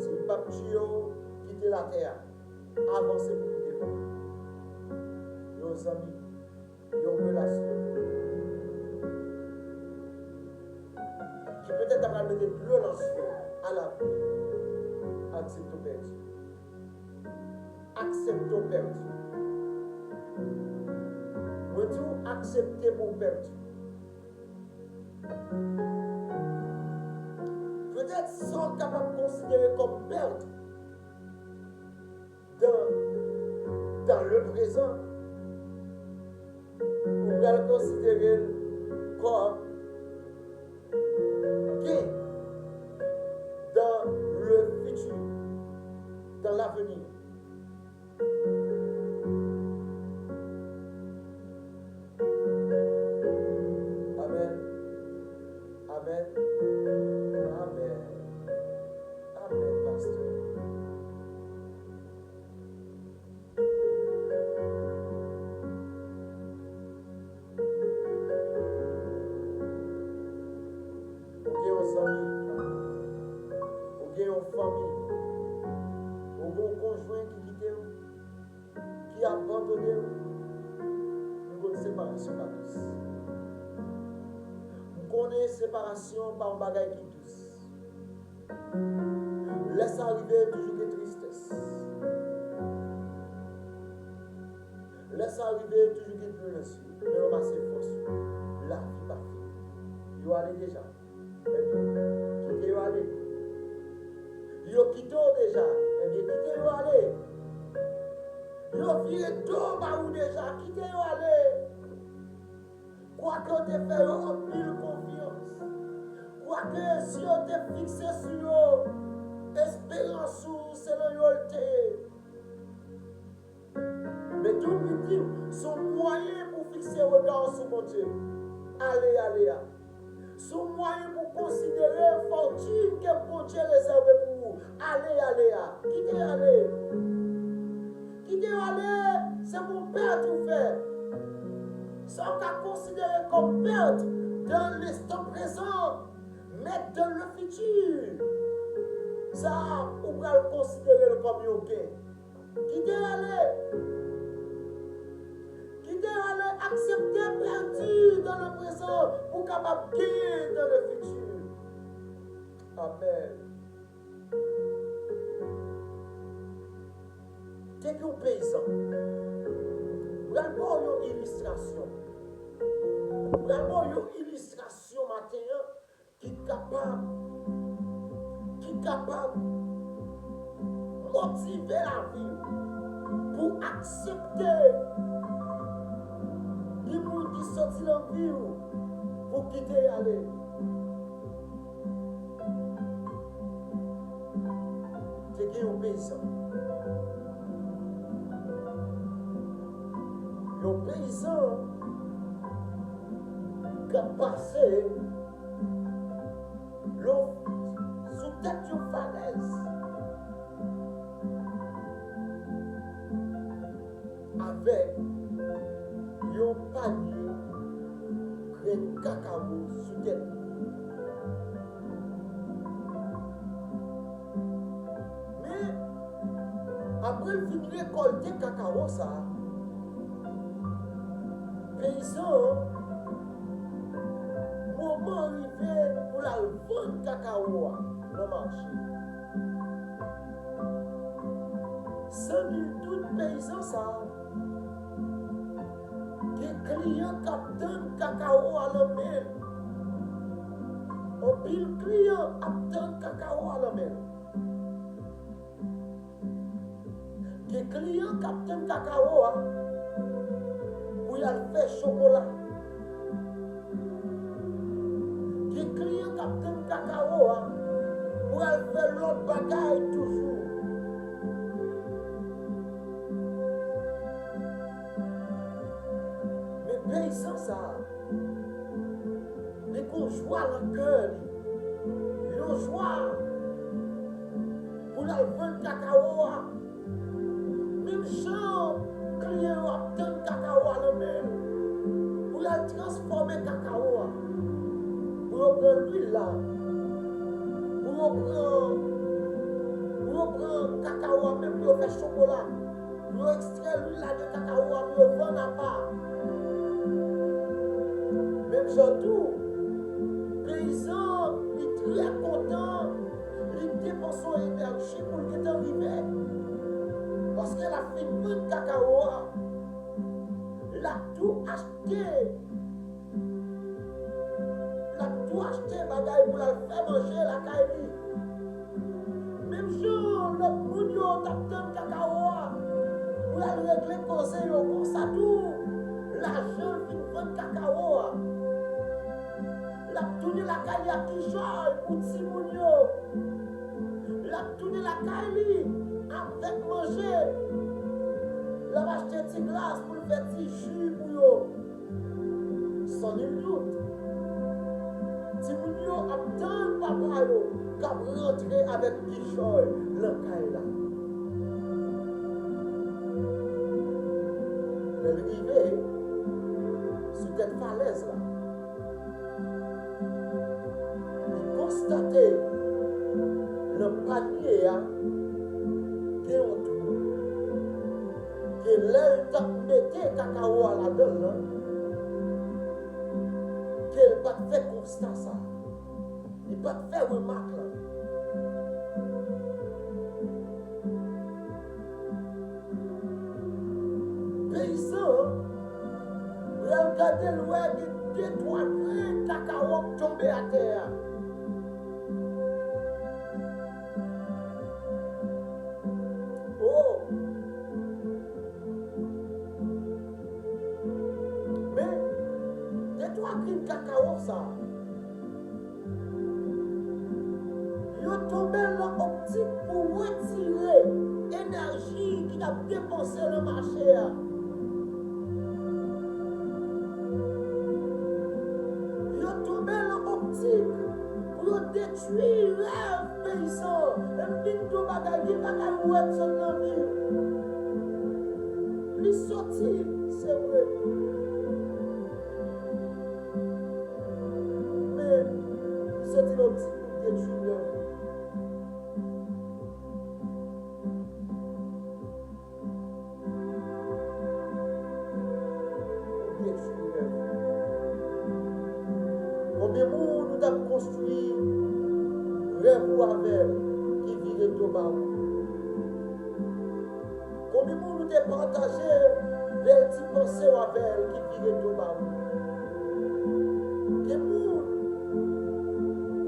si l p ap tiye w, kite latè a. Avanse pou pi devan. Yon zanmi, yon relasyon ki petèt ta pral mete dlo nan zye w alavni. Aksepte w pèdi. Aksepte w pèdi. Mwen di w, aksepte pou w pèdi. Petèt sa w kapab konsidere kòm pèt dans, dans le présent, ou pral konsidere l kòm gen dans le futur, dans l'avenir. Amèn. Amèn. Amèn. Amèn, pastè. Ou gen yon zanmi, ou gen yon fanmi, ou gen yon konjwen ki kite w, ki abandone w. M konn separasyon pa dous. M konnen separasyon pa yon bagay ki dous. Lè sa rive, toujou gen tristès. Lè sa rive, toujou gen dlo nan zye. Men ranmase fòs ou. Lavi pa fini. Yo ale deja. Ebyen, kite yo ale. Yo kite w deja. Ebyen, kite yo ale. Yo vire do ba ou deja. Kite yo ale. Kwake w te fè yo anpil konfyans, kwake zye w te fikse sou yo, esperans ou se nan yo l te ye. Men tou m vin di w, se yon mwayen pou w fikse rega w sou Bondye. Ale, ale a. Se yon mwayen pou w konsidere fòtin ke Bondye rezève pou ou. Ale, ale a. Kite ale. Kite yo ale, se pou pèt ou fè. Sa w ka konsidere kòm pèt dans l'instant présent, met dans le futur. Sa a, ou pral konsidere l kòm yon gen. Kite yo ale. Kite yo ale, aksepte pèdi dans le présent pou w kapab genyen dans le futur. Amèn. Te gen yon peyizan. M pral ba w yon ilistrasyon. M pral ba w yon ilistrasyon maten an ki kapab, ki kapab motive lavi w pou aksepte gen moun ki soti nan vi w pou kite ale. Te gen yon peyizan. Yon peyizan k ap pase lo, sou tèt yon falèz avèk yon panye grenn kakawo sou tèt li. Men, apre l fin rekòlte kakawo sa a, peyizan an, moman rive pou l al vann kakawo a nan mache. San nil dout, peyizan sa a gen kliyan k ap tann kakawo a nan men l. Anpil kliyan ap tann kakawo a nan men l. Gen kliyan k ap tann kakawo a pou y al fè chokola. Gen kliyan k ap tann kakawo a pou al fè lòt bagay toujou. Men peyizan sa a, li gon jwa nan kè li. Yon jwa pou l al vann kakawo a. Menm jan kliyan yo ap tann kakawo a nan men l, pou y al transfòme kakawo a, pou yo pran lwil la, pou yo pran, pou yo pran kakawo a menm pou yo fè chokola, pou yo ekstrè lwil la de kakawo a pou yo vann apa. Menm jan tou, peyizan li trè kontan, li depanse yon enèji pou l gentan rive. Paske l ap fin vann kakawo a, l ap tou achte L ap tou achte bagay pou l al fè manje lakay li. Menm jan lòt moun yo t ap tann kakawo a pou y al regle koze yo, konsa tou, lajan l fin vann kakawo a, l ap tounen lakay li ak kichòy pou timoun yo. L ap tounen lakay li avèk manje. L ap achte ti glas pou l fè ti ji pou yo. San nil dout, timoun yo ap tann papa yo k ap rantre avèk kichòy nan kay la. Lè l rive sou tèt falèz la, li konstate nan panye a gen yon twou, ke lè l t ap mete kakawo a ladan l lan, ke l pa t fè konsta sa, li pa t fè remak lan. Peyizan an pral gade l wè gen de twa grenn kakawo k tonbe atè a. Oh! Men, de twa grenn kakawo sa a, yo tonbe nan optik pou retire enèji ki t ap depanse nan mache a. Yo tonbe nan optik pou yo detwi rèv peyizan. E m vin di w bagay, gen bagay ou wè k sot nan vi w. Li soti, se vre. Men, li soti nan optik pou detwi rèv ou. Pou detwi rèv ou. Konbyen moun ou t ap konstwi rèv ou avè l ki vire do ba ou? Konbyen moun ou te pataje bèl ti panse w avè l ki vire do ba ou? Gen moun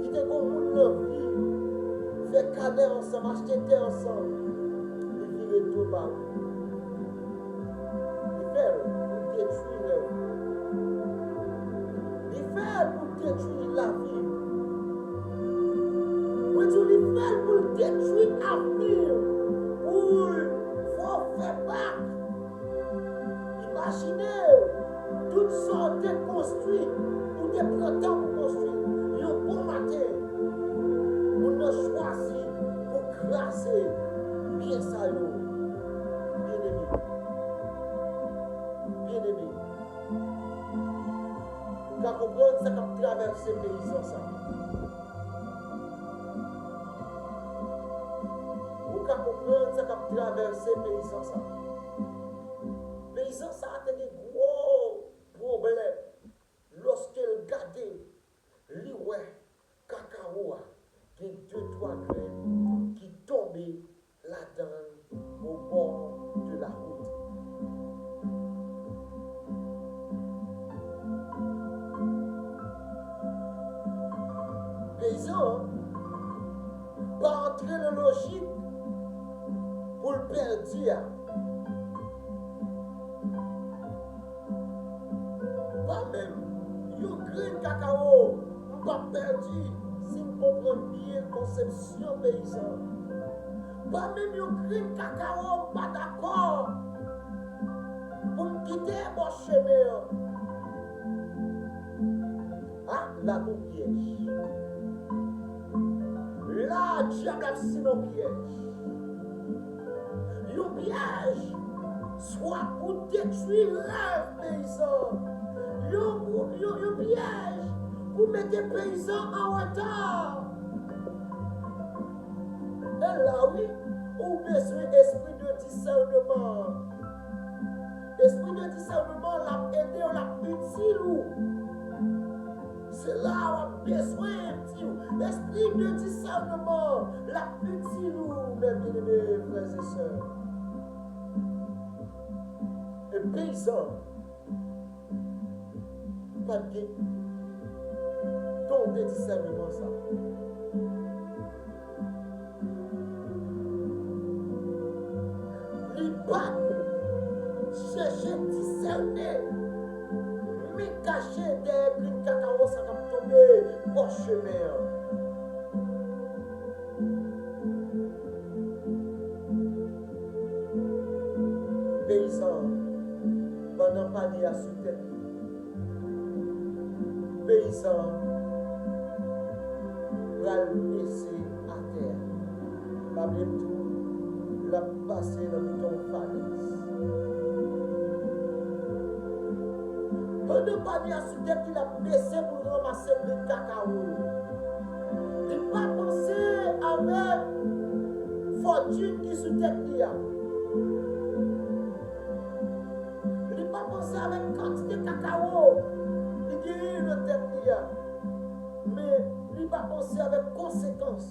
ki te gon moun nan vi, fè kanè ansanm, achte tè ansanm, li vire do ba ou. Li fè l pou detwi rèv ou. Li fè l pou detwi lavi w. Mwen di w, li fè l pou l detwi avni w. Pou l fè w fè bak. Imajine w, tout sa w te konstwi, ou te pran tan pou konstwi. Yon bon maten, moun nan chwazi pou kraze byen sa yo. Byeneme, byeneme, ou ka konprann sa k ap travèse peyizan sa. Ou ka konprann sa k ap travèse peyizan sa. Peyizan sa a te gen gwo pwoblèm lòske l gade, li wè kakawo a gen de twa grenn ki tonbe ladan l au bord de la route. Peyizan an pa antre nan lojik pou l pèdi a. Pa menm yon grenn kakawo m p ap pèdi si m konprann byen konsepsyon peyizan. Pa menm yon grenn kakawo m pa dakò pou m kite bò chemen an. A, la gon pyèj. La, dyab la ap simen yon pyèj. Yon pyèj swa pou detwi rèv peyizan. Yon, yon, yon pyèj Ou mete peyizan an reta. E la wi, ou bezwen espri de disèneman. Espri de disèneman l ap ede w, l ap itil ou. Se la w ap bezwen di w. Espri de disèneman l ap itil ou, mes bien-aimés frères et sœurs. E peyizan pa t gen don de disèneman sa. Li pa t chèche disène men kache dèyè grenn kakawo sa k ap tonbe bò chemen an. Peyizan an, pandan panye a sou tèt li, peyizan an pral bese atè a. Pa bliye m di w, l ap pase nan mitan yon falèz. Pandan panye a sou tèt li, l ap bese pou l ranmase grenn kakawo yo. Li pa panse avèk fòtin ki sou tèt li a. Li pa panse avèk kantite kakawo li genyen nan tèt li a. Men li pa panse avèk konsekans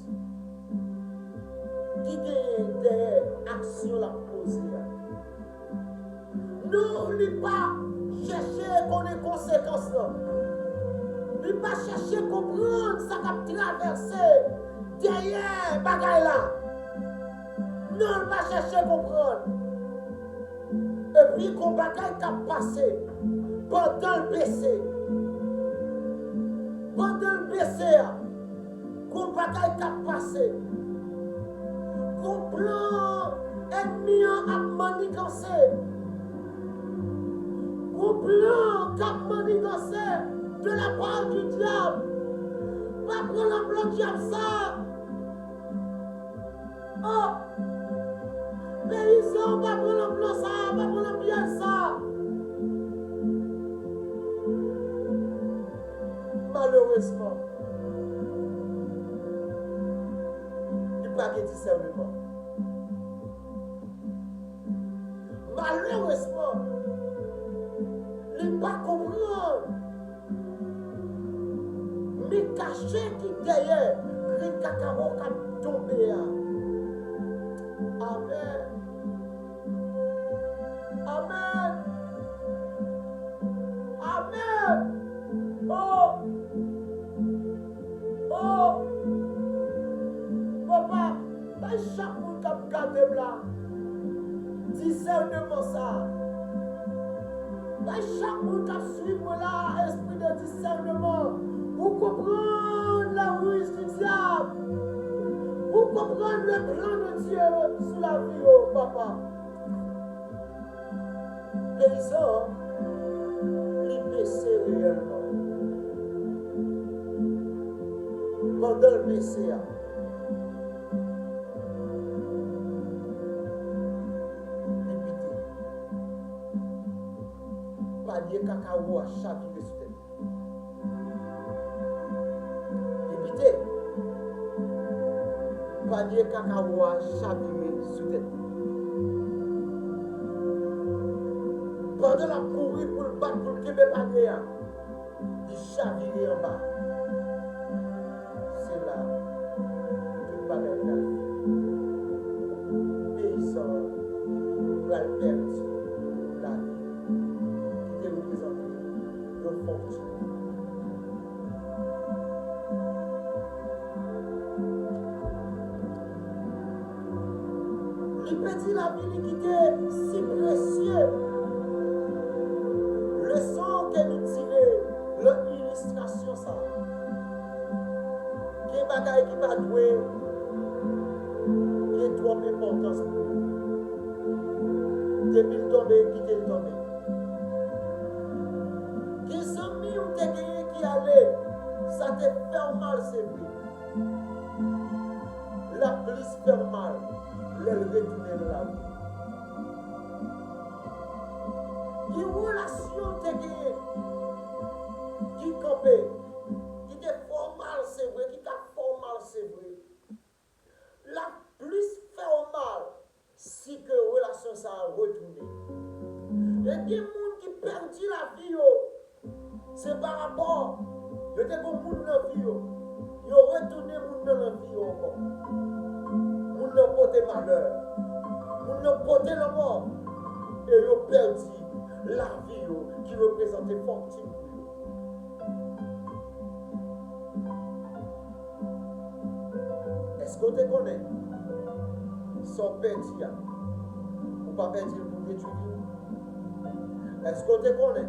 ki genyen dèyè aksyon l ap poze a. Non, li pa chèche konnen konsekans lan. Li pa chèche konprann sa k ap travèse dèyè bagay la. Non, li pa chèche konprann. Epi gon bagay k ap pase pandan l bese. Pandan l bese a, gon bagay k ap pase. Gon plan ènmi an ap maniganse. Gon plan k ap maniganse de la part du diable. Pa pran lan plan dyab sa. Oh! Peyizan, pa pran lan plan sa, pa pran lan pyèj sa. Malerezman, li pa gen disèneman. Malerezman, li pa konprann men kache ki dèyè grenn kakawo k ap tonbe a. Amèn. Amèn. Amèn. Oh! Oh! Papa, bay chak moun k ap gade m la disèneman sa. Bay chak moun k ap swiv mwen la espri de disèneman pou konprann la ruse du diable, pou konprann le plan de Dieu sou lavi yo, papa. Peyizan an, li bese reyèlman. Pandan l bese a, li pite. Panye kakawo a chavire sou tèt li. Li pite. Panye kakawo a chavire sou tèt li. Pandan l ap kouri pou l bat, pou l kenbe panye a, li chavire anba. Se la tout bagay pral fini. Peyizan an pral pèdi lavi li ki te reprezante yon fòtin. Li pèdi lavi li ki te si presye. Leson ke nou tire nan ilistrasyon sa a. Gen bagay ki pa dwe gen twòp enpòtans pou ou. Depi l tonbe, kite l tonbe. Gen zanmi ou te genyen ki ale, sa te fè w mal, se vre. L ap plis fè w mal lè l retounen nan lavi. Gen relasyon ou te genyen ki kanpe, Moun nan pote malè. Moun nan pote lanmò. E yo pèdi lavi yo ki reprezante fòtin pou yo. Èske w te konnen sa w pèdi a, ou pa pèdi l pou detwi vi w? Èske w te konnen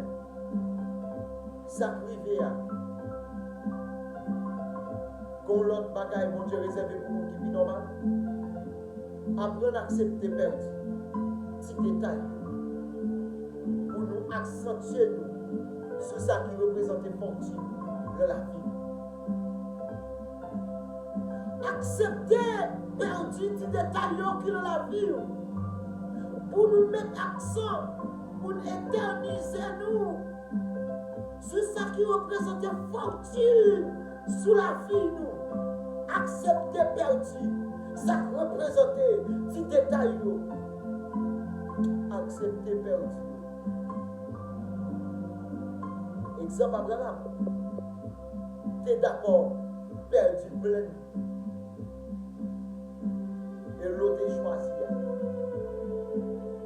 sa k rive a, gon lòt bagay Bondye rezève pou ou ki pi nòmal? Aprann aksepte pèdi ti detay pou nou aksantye nou sou sa ki reprezante fòtin nan lavi nou. Aksepte pèdi ti detay yo ki nan lavi w pou nou met aksan, pou n etènize nou sou sa ki reprezante fòtin sou lavi nou. Aksepte pèdi sa k reprezante ti detay yo. Aksepte pèdi. Egzanp, Abraram te dakò pèdi plenn e Lot te chwazi a,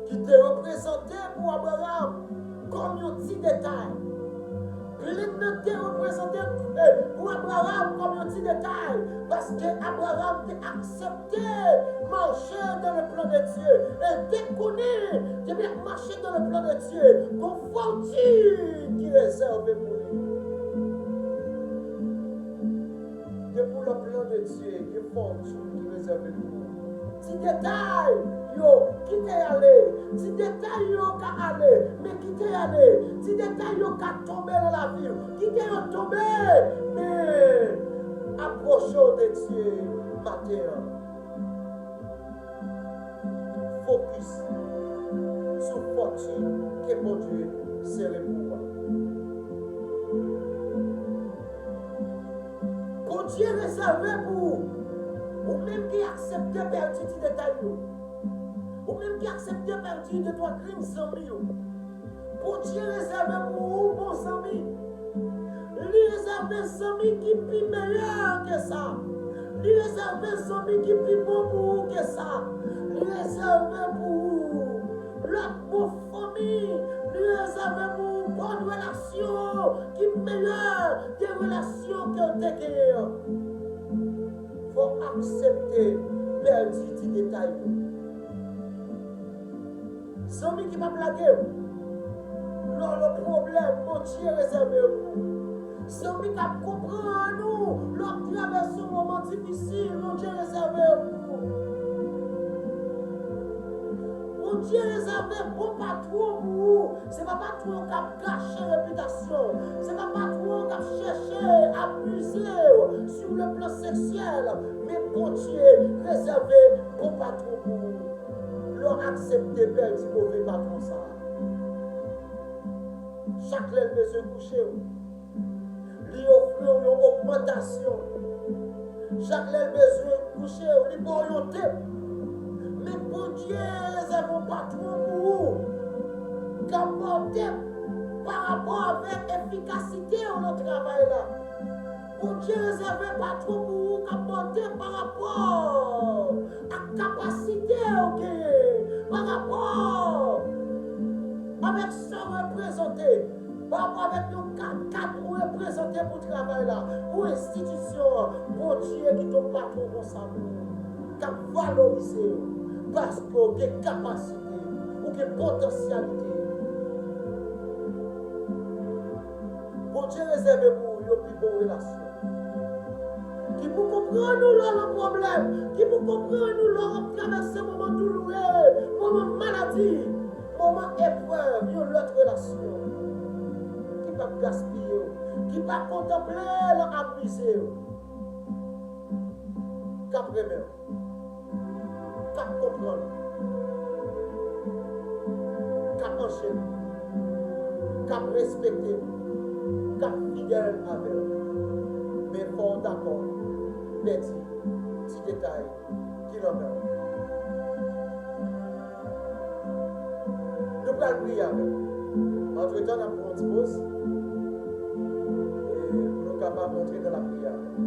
ki te reprezante pou Abraram kòm yon ti detay. Plenn nan te reprezante, eh, pou Abraram kòm yon ti detay, paske Abraram te aksepte mache dans le plan de Dieu. E te konnen, depi l ap mache dans le plan de Dieu, gon fòtin ki rezève pou li. Depi w nan plan de Dye, gen fòtin ki rezève pou ou. Ti detay yo, kite y ale. Ti detay yo ka ale, men kite y ale. Ti detay yo ka tonbe nan lavi w. Kite yo tonbe, men apwoche w de Dye maten an. Fokis sou fòtin ke Bondye sere pou ou a. Bondye rezève pou ou, ou menm ki aksepte pèdi ti detay yo, ou menm ki aksepte pèdi de twa grenn zanmi yo. Bondye rezève pou ou bon zanmi. Li rezève zanmi ki pi meyè ke sa. Li rezève zanmi ki pi bon pou ou ke sa. Li rezève pou ou lòt bon fanmi. Li rezève pou ou bòn relasyon ki meyè ke relasyon ke w te genyen an. Fò w aksepte pèdi ti detay yo. Zanmi ki p ap lage w lè w nan pwoblèm, Bondye rezève yo pou ou. Zanmi k ap konprann ou lè w ap travèse yon moman difisil, Bondye rezève yo pou ou. Bondye rezève bon patwon pou ou. Se pa patwon k ap gache repitasyon w. Se pa patwon k ap chèche abize w sur le plan seksyèl. Men Bondye rezève bon patwon pou ou. Lè w aksepte pèdi move patwon sa a. Chak lè l bezwen kouche w, li ofri w yon ogmantasyon. Chak lè l bezwen kouche w, li ba w yon tep. Men Bondye rezève yon patwon pou ou k ap ba w tep pa rapò avèk efikasite w nan travay la. Bondye rezève patwon pou ou k ap ba w tep pa rapò ak kapasite w genyen, pa rapò avèk sa w reprezante, pa rapò avèk yon kad, kad ou reprezante pou travay la, pou enstitisyon an. Bondye kite yon patwon konsa pou ou, k ap valorize w, paske w gen kapasite, ou gen potansyalite. Bondye rezève pou ou yon pi bon relasyon. Ki pou konprann ou lè w nan pwoblèm, ki pou konprann ou lè w ap travèse moman douloure, moman maladi, moman eprèv, yon lòt relasyon ki p ap gaspiye w, ki pa kontanple l abize w, k ap renmen w, k ap konprann w, k ap ancheni w, k ap respekte w, k ap fidèl avè w. Men fò w dakò pèdi ti detay ki nan men w. Nou pral priye avè w. Antretan, n ap pran yon ti poz e pou nou kapab antre nan lapriyè avè w.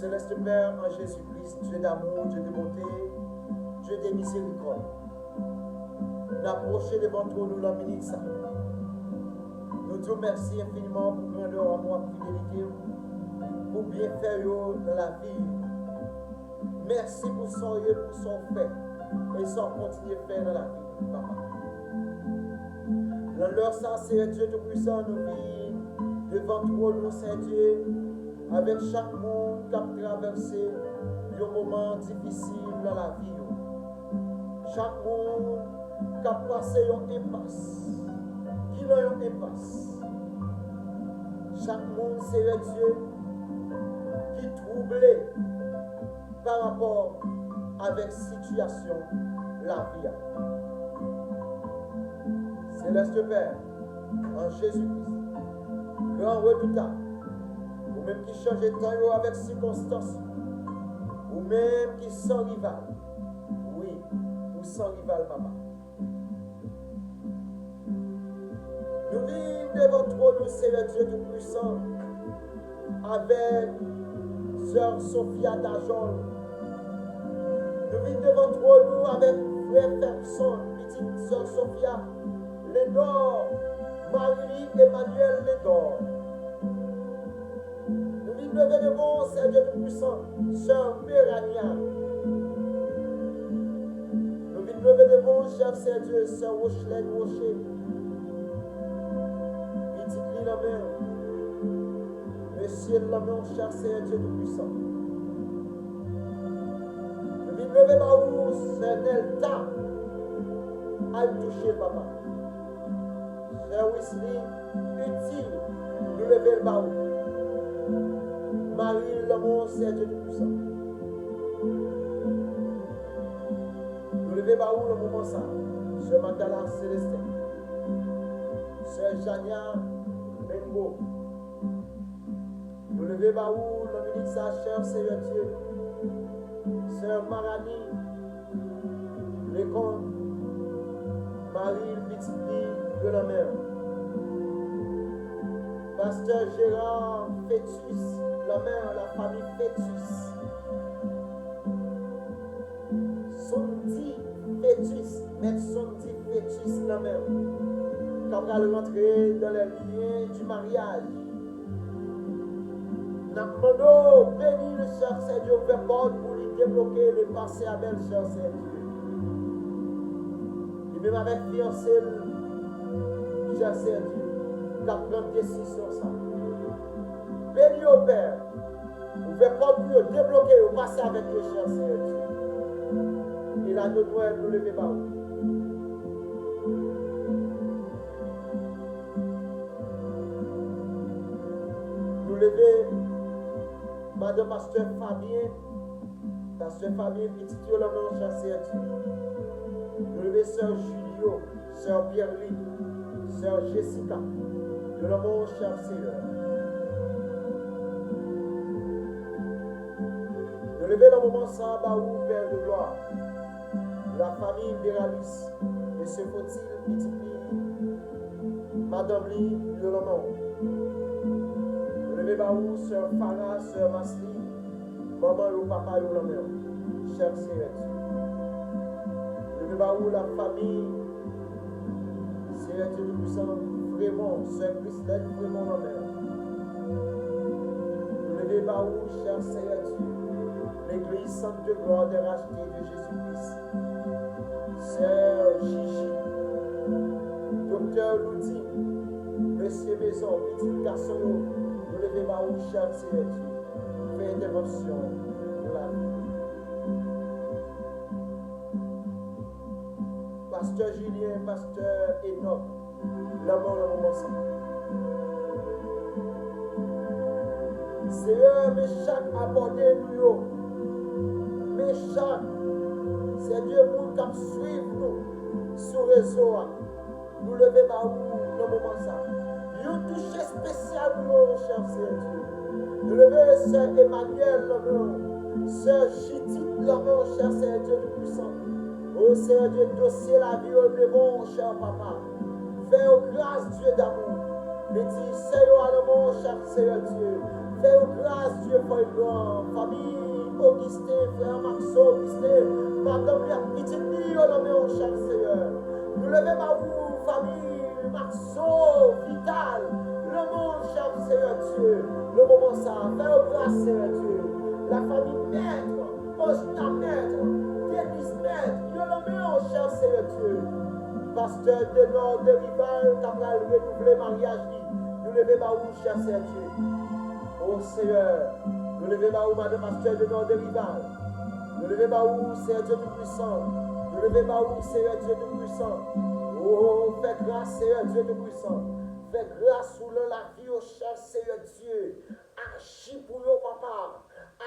Céleste Père, en Jésus-Christ, Dieu d'amour, Dieu de bonté, Dieu de miséricorde, n apwoche devan twòn ou nan minit sa. Nou di w mèsi enfiniman pou grandè amou ak fidelite w, pou byenfè yo nan lavi. Mèsi pou sa w ye, pou sa w fè, e sa w kontinye fè nan lavi nou, Papa. Nan lè sa, Seyè Dye Toupisan, nou vin devan twòn ou, Seyè Dye, avèk chak moun k ap travèse yon moman difisil nan lavi yo. Chak moun k ap pase yon enpas, ki nan yon enpas. Chak moun, Seyè Dye, ki twouble pa rapò avèk sitiyasyon lavi a. Seleste Pè, an Jezi Kris, gran redoutab, ou menm ki chanje tan yo avèk sikonstans, ou menm ki san rival. Wi, ou san rival, Papa. Nou vin devan twòn ou, Seyè Dye Toupisan, avèk sè Sofia Tajol. Nou vin devan twòn ou avèk frè Ferguson, pitit sè Sofia, Lendor, mari li Emmanuel Lendor. Nou vin leve devan w, Seyè Dye Toupisan, sè Merania. Nou vin leve devan w, chè Seyè Dye, sè Rocheline Rocher. Pitit li nan men w. Mesye l nan men w, chè Seyè Dye Toupisan. Nou vin leve ba ou, sè Nelta. Al touche l, papa. Sè Wisly, itil, nou leve l ba ou. Mari l nan men w, Seyè Dye Toupisan. Nou leve ba ou nan moman sa, sè Magdala Célestin, sè Jania Mengo. Nou leve ba ou nan minit sa, chè Seyè Dye, sè Marani Lecon, mari l, pitit li, yo nan men w. Pastè Gérard Fétus, nan men w, la famille Fétus. Sondy Fétus, mèt Sondy Fétus nan men w, k ap pral rantre dans les liens du mariage. N ap mande w beni l, chè Seyè Dye, ouvè pòt pou li, debloke l e pase avè l, chè Seyè Dye. Li menm avèk fiyanse l, chè Seyè Dye, k ap pran desizyon sa. Beni yo, Pè. Ouvè pòt pou yo, debloke yo, pase avèk yo, chè Seyè Dye. E la nou dwèt nou leve ba ou. Nou leve madan pastè Fabien, pastè Fabien, pitit yo nan men w, chè Seyè Dye. Nou leve sè Julio, sè Pierre-Louis, sè Jessica, yo nan men w, chè Seyè. Nou leve nan moman sa ba ou, Pè de glwa. La famille Beralis, mesye Fotil, pitit li, madanm li, yo nan men w. Nou leve ba ou, sè Farah, sè Masli, manman yo, papa yo nan men w, chè Seyè Dye. Nou leve ba ou, la famille Seyè Dye Toupisan, Fremon, sè Christelle Fremon nan men w. Nou leve ba ou, chè Seyè Dye, legliz Centre de Gloire des Rachetés de Jésus-Christ. Sè Gigi, doktè Loudine, mesye Mezon, pitit gason yo, nou leve ba ou, chè Seyè Dye, fè entèvansyon nan lavi. Pastè Julien, pastè Enoch, nan men w nan moman sa. Seyè, men chak abòne nou yo. Men chak, Seyè Dye, moun k ap swiv nou sou rezo a. Nou leve ba ou nan moman sa. Yon touche espesyal pou yo, chè Seyè Dye. Nou leve sè Emmanuel nan men w, sè Judith nan men w, chè Seyè Dye Toupisan. O Seyè Dye, dosye lavi yo devan w, chè Papa. Fè yo gras, Dye damou. Beni sè yo a nan men w, chè Seyè Dye. Fè yo gras, Dye fò e gran. Fanmi Augustin, frè Maxo Augustin, madanm li ak pitit li yo nan men w, chè Seyè. Nou leve ba ou, fanmi Maxo Vital, nan men w, chè Seyè Dye. Nan moman sa, fè yo gras, Seyè Dye. Lafanmi Mèt, Anjina Mèt, Deniz Mèt, yo nan men w, chè Seyè Dye. Pastè Denor Derival, k ap pral renouvle maryaj li. Nou leve ba ou, chè Seyè Dye. O Seyè, nou leve ba ou, madanm pastè Denor Derival. Nou leve ba ou, Seyè Dye Toupwisan. Nou leve ba ou, Seyè Dye Toupwisan. O, fè gras, Seyè Dye Toupwisan. Fè gras ou nan lavi yo, chè Seyè Dye. Aji pou yo, papa.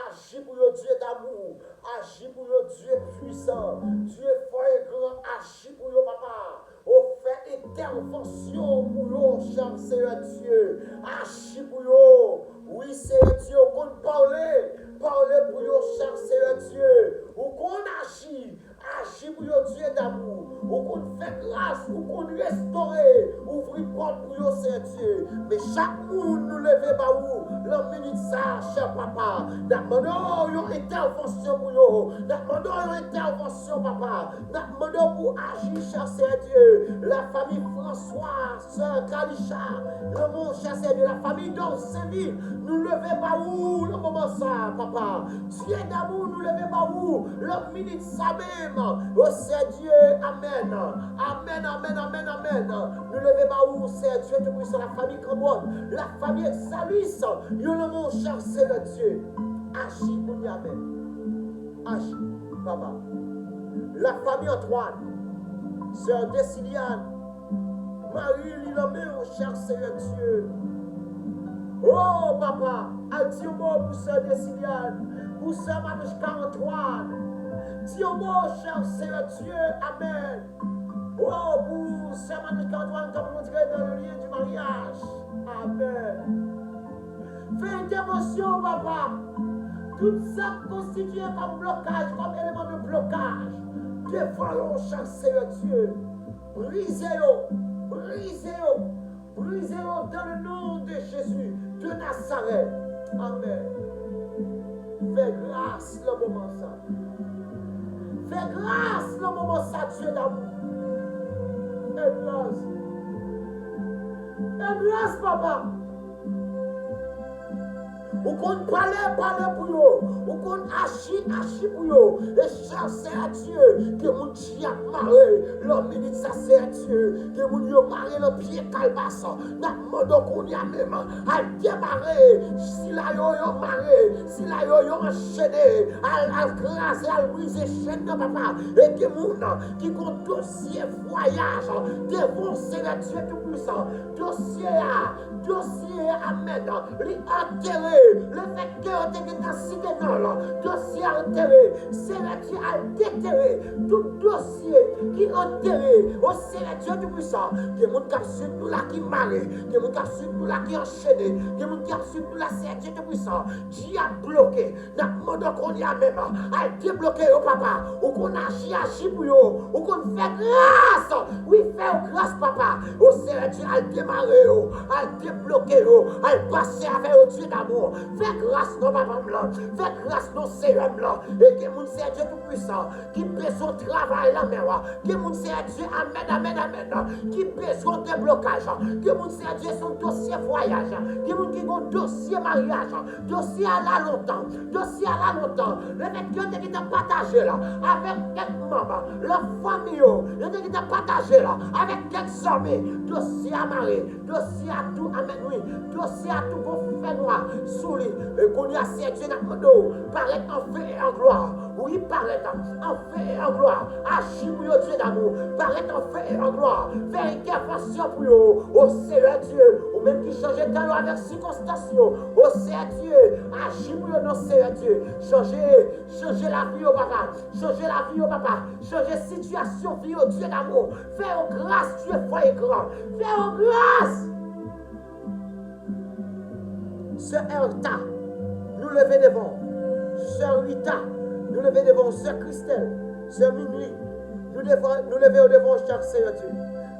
Aji pou yo, Dye damou. Aji pou yo, Dye pwisan. Dye fò e gran, aji pou yo, papa. O, fè entèvansyon pou yo, chè Seyè Dye. Aji pou yo. Wi, Seyè Dye, ou konn pale. Pale pou yo, chè Seyè Dye. Ou konn aji. Aji pou yo, Dye damou. Ou konn fè gras, ou konn restore, ouvri pòt pou yo, Seyè Dye. Men chak moun nou leve ba ou, nan minit sa, chè papa, n ap mande w yon entèvansyon pou yo. N ap mande w yon entèvansyon, papa. N ap mande w pou aji, chè Seyè Dye. Lafanmi Franswa, sè Kalisha, lanmou, chè Seyè Dye. Lafanmi Dòv Senvi, nou leve ba ou nan moman sa, papa. Dye damou, nou leve ba ou nan minit sa menm. O Seyè Dye, amèn. Amèn, amèn, amèn, amèn. Nou leve ba ou, Seyè Dye Toupwisan, lafanmi Kanbòt, lafanmi Exalus, yo nan men w, chè Seyè Dye. Aji kounye a menm. Aji, papa. Lafanmi Antoine, sè Desiliane, mari li nan men w, chè Seyè Dye. O, papa, al di yon mo pou sè Desiliane, pou sè Manouchka Antoine. Di yon mo, chè Seyè Dye, amèn. O, pou sè Manouchka Antoine, k ap rantre dans le lien du mariage. Amèn. Fè entèvansyon, papa. Tout sa k konstitye kòm blokaj, kòm eleman de blokaj, devan yo, chè Seyè Dye. Brize yo, brize yo, brize yo dans le nom de Jésus de Nazareth. Amèn. Fè gras nan moman sa. Fè gras nan moman sa, Dye damou. Fè gras. Fè gras, papa. Ou konn pale, pale pou yo. Ou konn aji, aji pou yo. E chè Seyè Dye, gen moun dyab mare nan minit sa, Seyè Dye. Gen moun yo mare nan pye kalbas. N ap mande w kounye a menm, al demare sila yo, yo mare, sila yo, yo anchene. Al, al kraze, al brize chèn nan, papa. E gen moun ki gon dosye vwayaj devan w, Seyè Dye Toupwisan. Dosye a, dosye a, amèn, li antere. Lefètke yo te gentan site non l, dosye a antere. Seyè Dye al detere tout dosye ki antere. O Seyè Dye Toupwisan, gen moun k ap swiv nou la ki mare, gen moun k ap swiv nou la ki anchene, gen moun ki ap swiv nou la, Seyè Dye Toupwisan, dyab bloke. N ap mande w kounye a menm, al debloke yo, papa. Ou konn aji, aji pou yo. Ou konn fè gras. Wi, fè yo gras, papa. O Seyè Dye, al demare yo, al debloke yo, al pase avè yo, Dye damou. Fè gras non, papa m lan. Fè gras non, Seyè m lan. E gen moun, Seyè Dye Toupwisan, ki bezwen travay nan men w. Gen moun, Seyè Dye, amèn, amèn, amèn, ki bezwen deblokaj. Gen moun, Seyè Dye, se yon dosye vwayaj. Gen moun ki gon dosye maryaj. Dosye a la lontan. Dosye a la lontan. Lefètke yo te gentan pataje l avèk kèk manm nan fanmi yo, yo te gentan pataje l avèk kèk zanmi. Dosye a mare. Dosye a tou, amèn, wi. Dosye a tou gon fènwa sou li. E kounye a, Seyè Dye, n ap mande w, parèt an fè e an glwa. Wi, parèt an fè e an glwa. Aji pou yo, Dye damou. Parèt an fè e an glwa. Fè entèvansyon pou yo. O Seyè Dye, ou menm ki chanje tan yo avèk sikonstans yo. O Seyè Dye, aji pou yo non, Seyè Dye. Chanje, chanje lavi yo, papa. Chanje lavi yo, papa. Chanje sitiyasyon vi yo, Dye damou. Fè yo gras, Dye fò e gran. Fè yo gras. Sè Erta, nou leve devan w. Sè Rita, nou leve devan w. Sè Kristèl, sè Minwi, nou devan, nou leve yo devan w, chè Seyè Dye.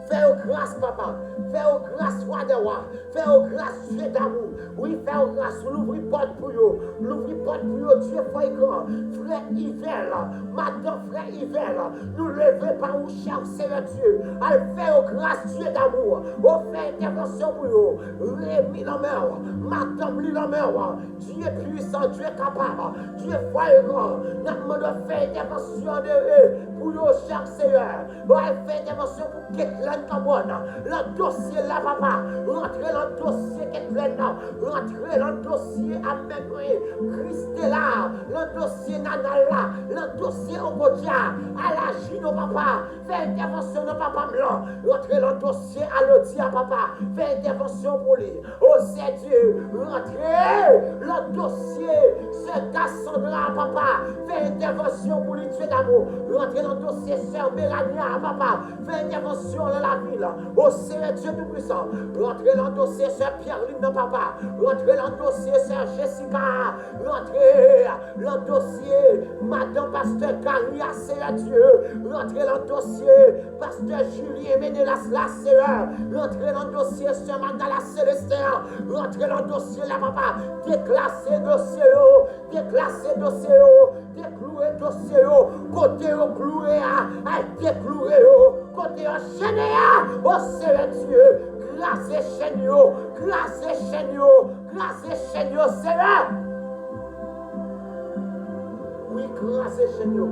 Fè yo gras, papa. Fè yo gras, wa dè wa. Fè yo gras, Dye damou. Wi, fè yo gras. Louvri pòt pou yo. Louvri pòt pou yo, Dye fè ekran. Frè Ivèl, madan frè Ivèl, nou leve pa ou, chè Seyè Dye. Al fè yo gras, Dye damou. O, fè entèvansyon pou yo. Remi nan men w. Madanm li nan men w. Dye pwisan, Dye kapab, Dye fwa e gran, n ap mande w fè entèvansyon de, pou yo, chè Seyè. Bay fè entèvansyon pou Ketlèn Kanbòn. Nan dosye la, papa. Rantre nan dosye Ketlèn nan. Rantre nan dosye, amèn, wi, Kristela. Nan dosye Nanal la. Nan dosye Okodya. Al aji non, papa. Fè entèvansyon nan papa m lan. Rantre nan dosye Alodi a, papa. Fè entèvansyon pou li. O Seyè Dye, rantre nan dosye sè Cassandra a, papa. Fè entèvansyon pou li, Dye damou. Rantre nan dosye sè Melania a, papa. Fè entèvansyon nan lavi l. O Seyè Dye Toupwisan, rantre nan dosye sè Pierline nan, papa. Rantre nan dosye sè Jessica a. Rantre nan dosye madan pastè Gary a, Seyè Dye. Rantre nan dosye pastè Julien Menelas la, Seyè. Rantre nan dosye sè Magdala Celestin an. Rantre nan dosye la, papa. Deklase dosye yo. Deklase dosye yo. Dekloure dosye yo. Kote yo kloure a, al dekloure yo. Kote yo chene a, o Seyè Dye. Kraze chèn yo. Kraze chèn yo. Kraze chèn yo, Seyè. Wi, kraze chèn yo.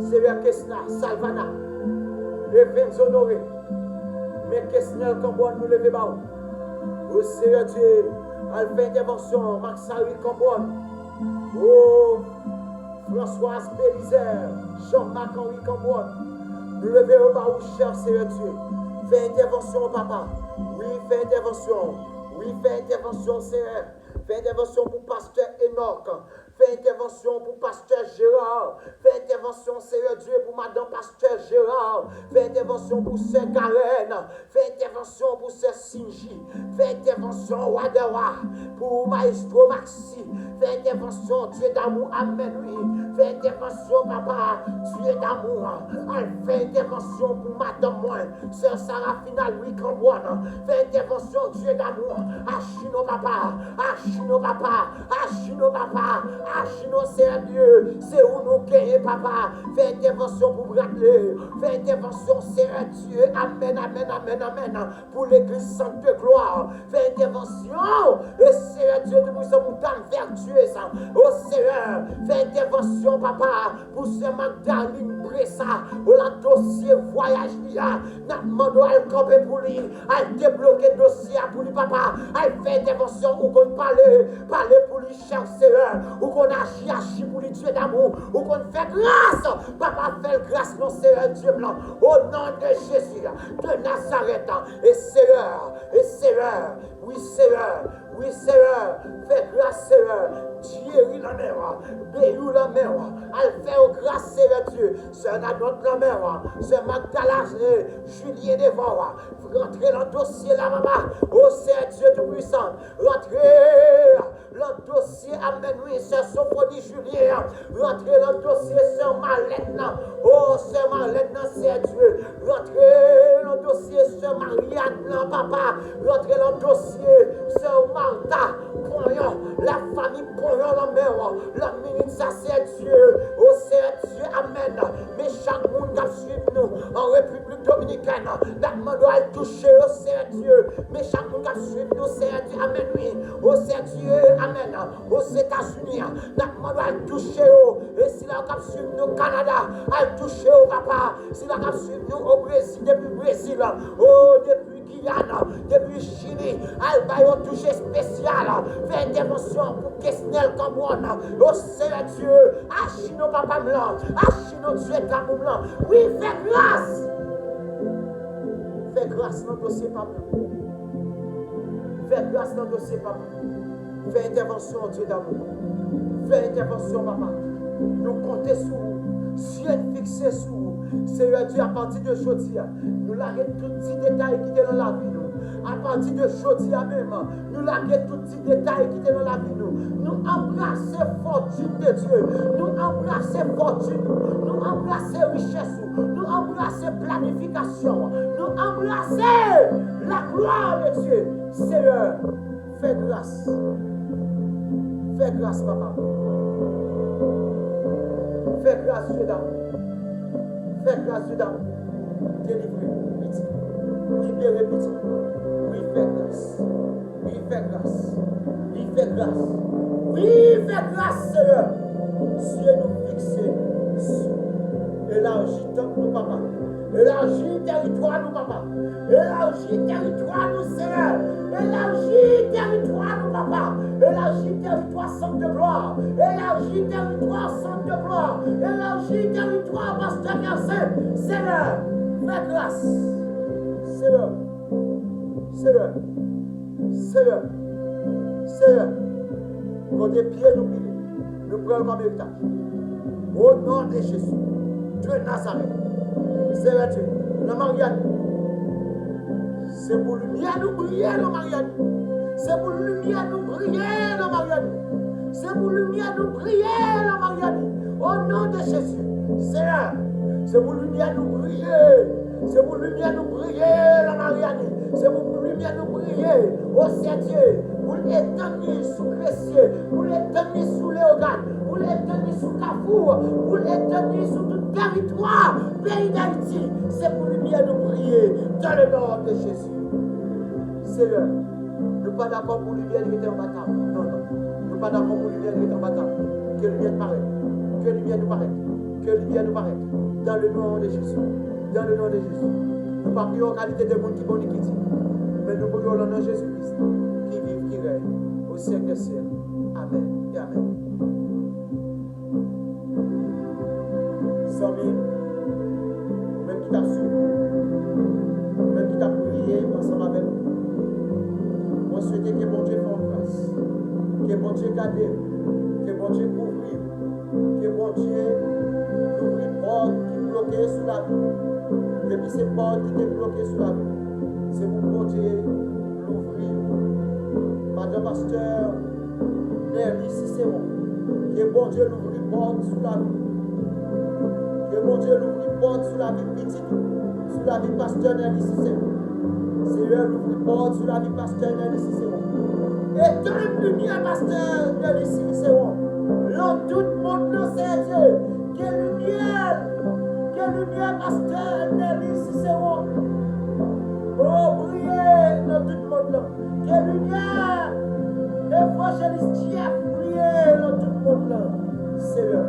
Seyè Kesna, Salvana, Evens Honoré, men Kesnel Kanbòn nou leve ba ou. O Seyè Dye, al fè entèvansyon, Maxari Kanbòn. O Françoise Belizaire, Jean Marc Henry Kanbòn, nou leve yo ba ou, chè Seyè Dye. Fè entèvansyon, papa. Wi, fè entèvansyon. Wi, fè entèvansyon, Seyè. Fè entèvansyon pou pastè Enòk. Fè entèvansyon pou pastè Jeran. Fè entèvansyon, Seyè Dye, pou madan pastè Jeran. Fè entèvansyon pou sè Garèn. Fè entèvansyon pou sè Sinji. Fè entèvansyon, wa dè wa, pou mayestwo Maxi. Fè entèvansyon, Dye damou, amèn, wi. Fè entèvansyon, papa, Dye damou. Al fè entèvansyon pou madanm mwen. Sè Sarafina Louis Kanbòn, fè entèvansyon, Dye damou. Aji non, papa. Aji non, papa. Aji non, papa. Aji non, Seyè Dye. Se ou nou genyen, papa. Fè entèvansyon pou Bradley. Fè entèvansyon, Seyè Dye. Amèn, amèn, amèn, amèn. Pou legliz Sant de Glwa. Fè entèvansyon. E Seyè Dye Toupwisan, pou dam Vertueuse. O Seyè, fè entèvansyon, papa. Pou sè Magdalene Bressa, o, nan dosye vwayaj li a, n ap mande w al kanpe pou li, al debloke dosye a pou li, papa, al fè entèvansyon, ou konn pale, pale pou li, chè Seyè, ou konn aji, aji pou li, Dye damou, ou konn fè gras, papa, fè l gras non, Seyè Dye m lan, o non de Jezi de Nazarèt, e Seyè, e Seyè, wi, Seyè, wi, Seyè, fè gras, Seyè, Thierry nan men w, Beyou nan men w, al fè yo gras, Seyè Dye, sè Nadot nan men w, sè Magdala, eh, Julien devan w, rantre nan dosye la, papa, o Seyè Dye Toupwisan, rantre nan dosye, amèn, wi, sè Sofoni Julien, rantre nan dosye sè Marlène nan. O, sè Marlène nan, Seyè Dye. Rantre nan dosye sè Marianne nan, papa. Rantre nan dosye sè Martha Ponyon. La fami Ponyon nan men w. Nan minit sa, Seyè Dye. O, Seyè Dye, amèn. Men chak moun k ap swiv nou an Repiblik Dominikèn, n ap mande w al touche yo, Seyè Dye. Men chak moun k ap swiv nou, Seyè Dye, amèn, wi. O, Seyè Dye, amèn. Ozetazini, n ap mande w al touche yo. E sila yo k ap swiv nou Kanada, al touche yo, papa. Sila k ap swiv nou o Brezil, depi Brezil, o, depi Giyàn, depi Chili, al ba yo touche espesyal. Fè entèvansyon pou Kesnel Kanbòn. O Seyè Dye, aji non, papa m lan, aji non, Dye damou m lan. Wi, fè gras. Fè gras nan dosye pa m lan. Fè gras nan dosye pa m lan. Fè entèvansyon, Dye damou. Fè entèvansyon, papa. Nou konte sou ou. Zye n fikse sou ou. Seyè Dye, apati de jodi a, nou lage tout ti detay ki te nan lavi nou. Apati de jodi a menm, nou lage tout ti detay ki te nan lavi nou. Nou anbrase fòtin de Dye. Nou anbrase fòtin. Nou anbrase richès ou. Nou anbrase planifikasyon. Nou anbrase la glwa de Dye. Seyè, fè gras. Fè gras, papa. Fè gras, Dye dam. Fè gras, Dye dam. Delivre pitit. Libere pitit. Wi, fè gras. Wi, fè gras. Wi, fè gras. Wi, fè gras, Seyè. Zye nou fikse sou, elaji tant nou, papa. Elaji tèritwa nou, papa. Elaji tèritwa nou, Seyè. Elaji tèritwa nou, papa. Elaji tèritwa sant de glwa. Elaji tèritwa sant de glwa. Elaji tèritwa pastè Kèlsen. Seyè, fè gras. Seyè. Seyè. Seyè. Seyè. Kote pye nou pile, nou pran l kòm eritaj. O non de Jezi de Nazarèt. Seyè Dye, nan Maryani, se pou limyè nou briye nan Maryani. Se pou limyè nou briye nan Maryani. Se pou limyè nou briye nan Maryani. O non de Jezi. Seyè, se pou limyè nou briye. Se pou limyè nou briye nan Maryani. Se pou limyè nou briye. O Seyè Dye, pou l etann li sou Gresye, pou l etann li sou Leyogàn, pou l etann li sou Kafou, pou l etann li sou tout tèritwa peyi Dayiti. Se pou limyè nou briye dans le nom de Jésus. Seyè, nou pa dakò pou limyè li rete anba tab. Non, non. Nou pa dakò pou limyè li rete anba tab. Ke limyè nou parèt. Ke limyè nou parèt. Ke limyè nou parèt. Dans le nom de Jésus. Dans le nom de Jésus. Nou pa priye yon kalite de moun ki bon ni ki di. Men nou priye w nan non Jezi Kris, ki viv, ki rèy, au siècle des siècles. Amèn e amèn. Zanmi, ou menm ki t ap swiv, ou menm ki t ap priye ansanm avèk nou, mwen swete ke Bondye fè w gras, ke Bondye gade w, ke Bondye kouvri w, ke Bondye louvri pòt ki bloke sou lavi w. Depi se pòt ki te bloke sou lavi w, se pou Bondye louvri yo. Madan pastè Nelly Cicéron, ke Bondye louvri pòt sou lavi w. Ke Bondye louvri pòt sou lavi pitit ou, sou lavi pastè Nelly Cicéron. Seyè, louvri pòt sou lavi pastè Nelly Cicéron. Etann limyè pastè Nelly Cicéron nan tout mond nan, Seyè Dye. Ke limyè, ke limyè pastè Nelly Cicéron, o, briye nan tout mond lan. Ke limyè evanjelis Jeff briye nan tout mond lan. Seyè,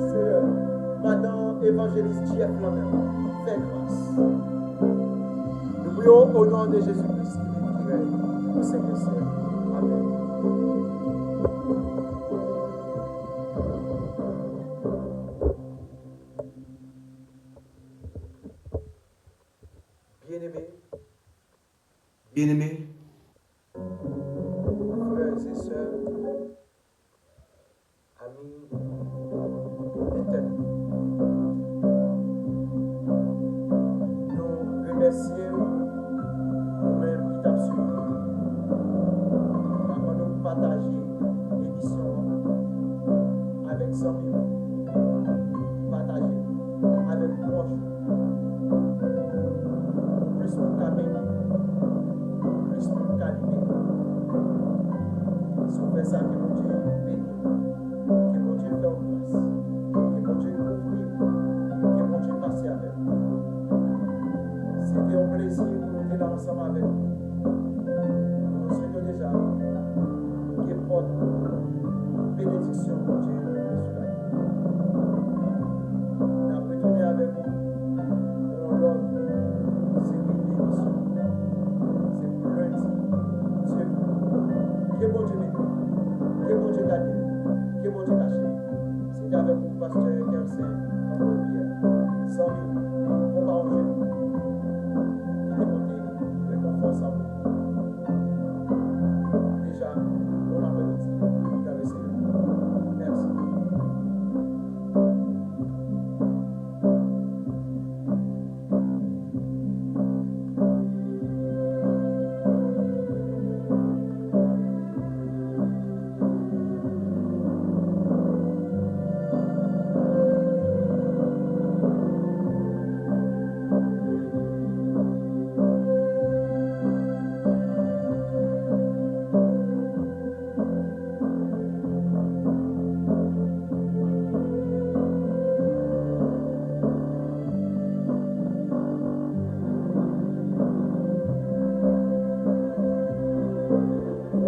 Seyè, madan evanjelis Jeff lan menm, fè gras. Nou priye w o non de Jezi Kris ki viv, ki rèy, au siècle des siècles. Amèn. Byeneme, byeneme, frè e sè, ami entènèt, nou remèsye w, ou menm ki t ap swiv nou. N ap mande w pou pataje emisyon an avèk zanmi w. Pataje avèk pwòch ou. Plis moun ka beni, plis moun ka libere. Si w fè sa, ke Bondye beni w. Ke Bondye fè w gras. Ke Bondye kouvri w. Ke Bondye pase avèk ou. Se te yon plezi pou nou te la ansanm avèk ou. Nou swete w deja ke pòt benediksyon Bondye louvri sou lavi w. N ap retounen avèk ou pou yon lòt seri de emisyon. Se pou lendi, Dye vle. Ke Bondye beni w. Ke Bondye gade w. Ke Bondye kache w. Se te avèk ou, pastè Kelsen André Pierre. Zanmi,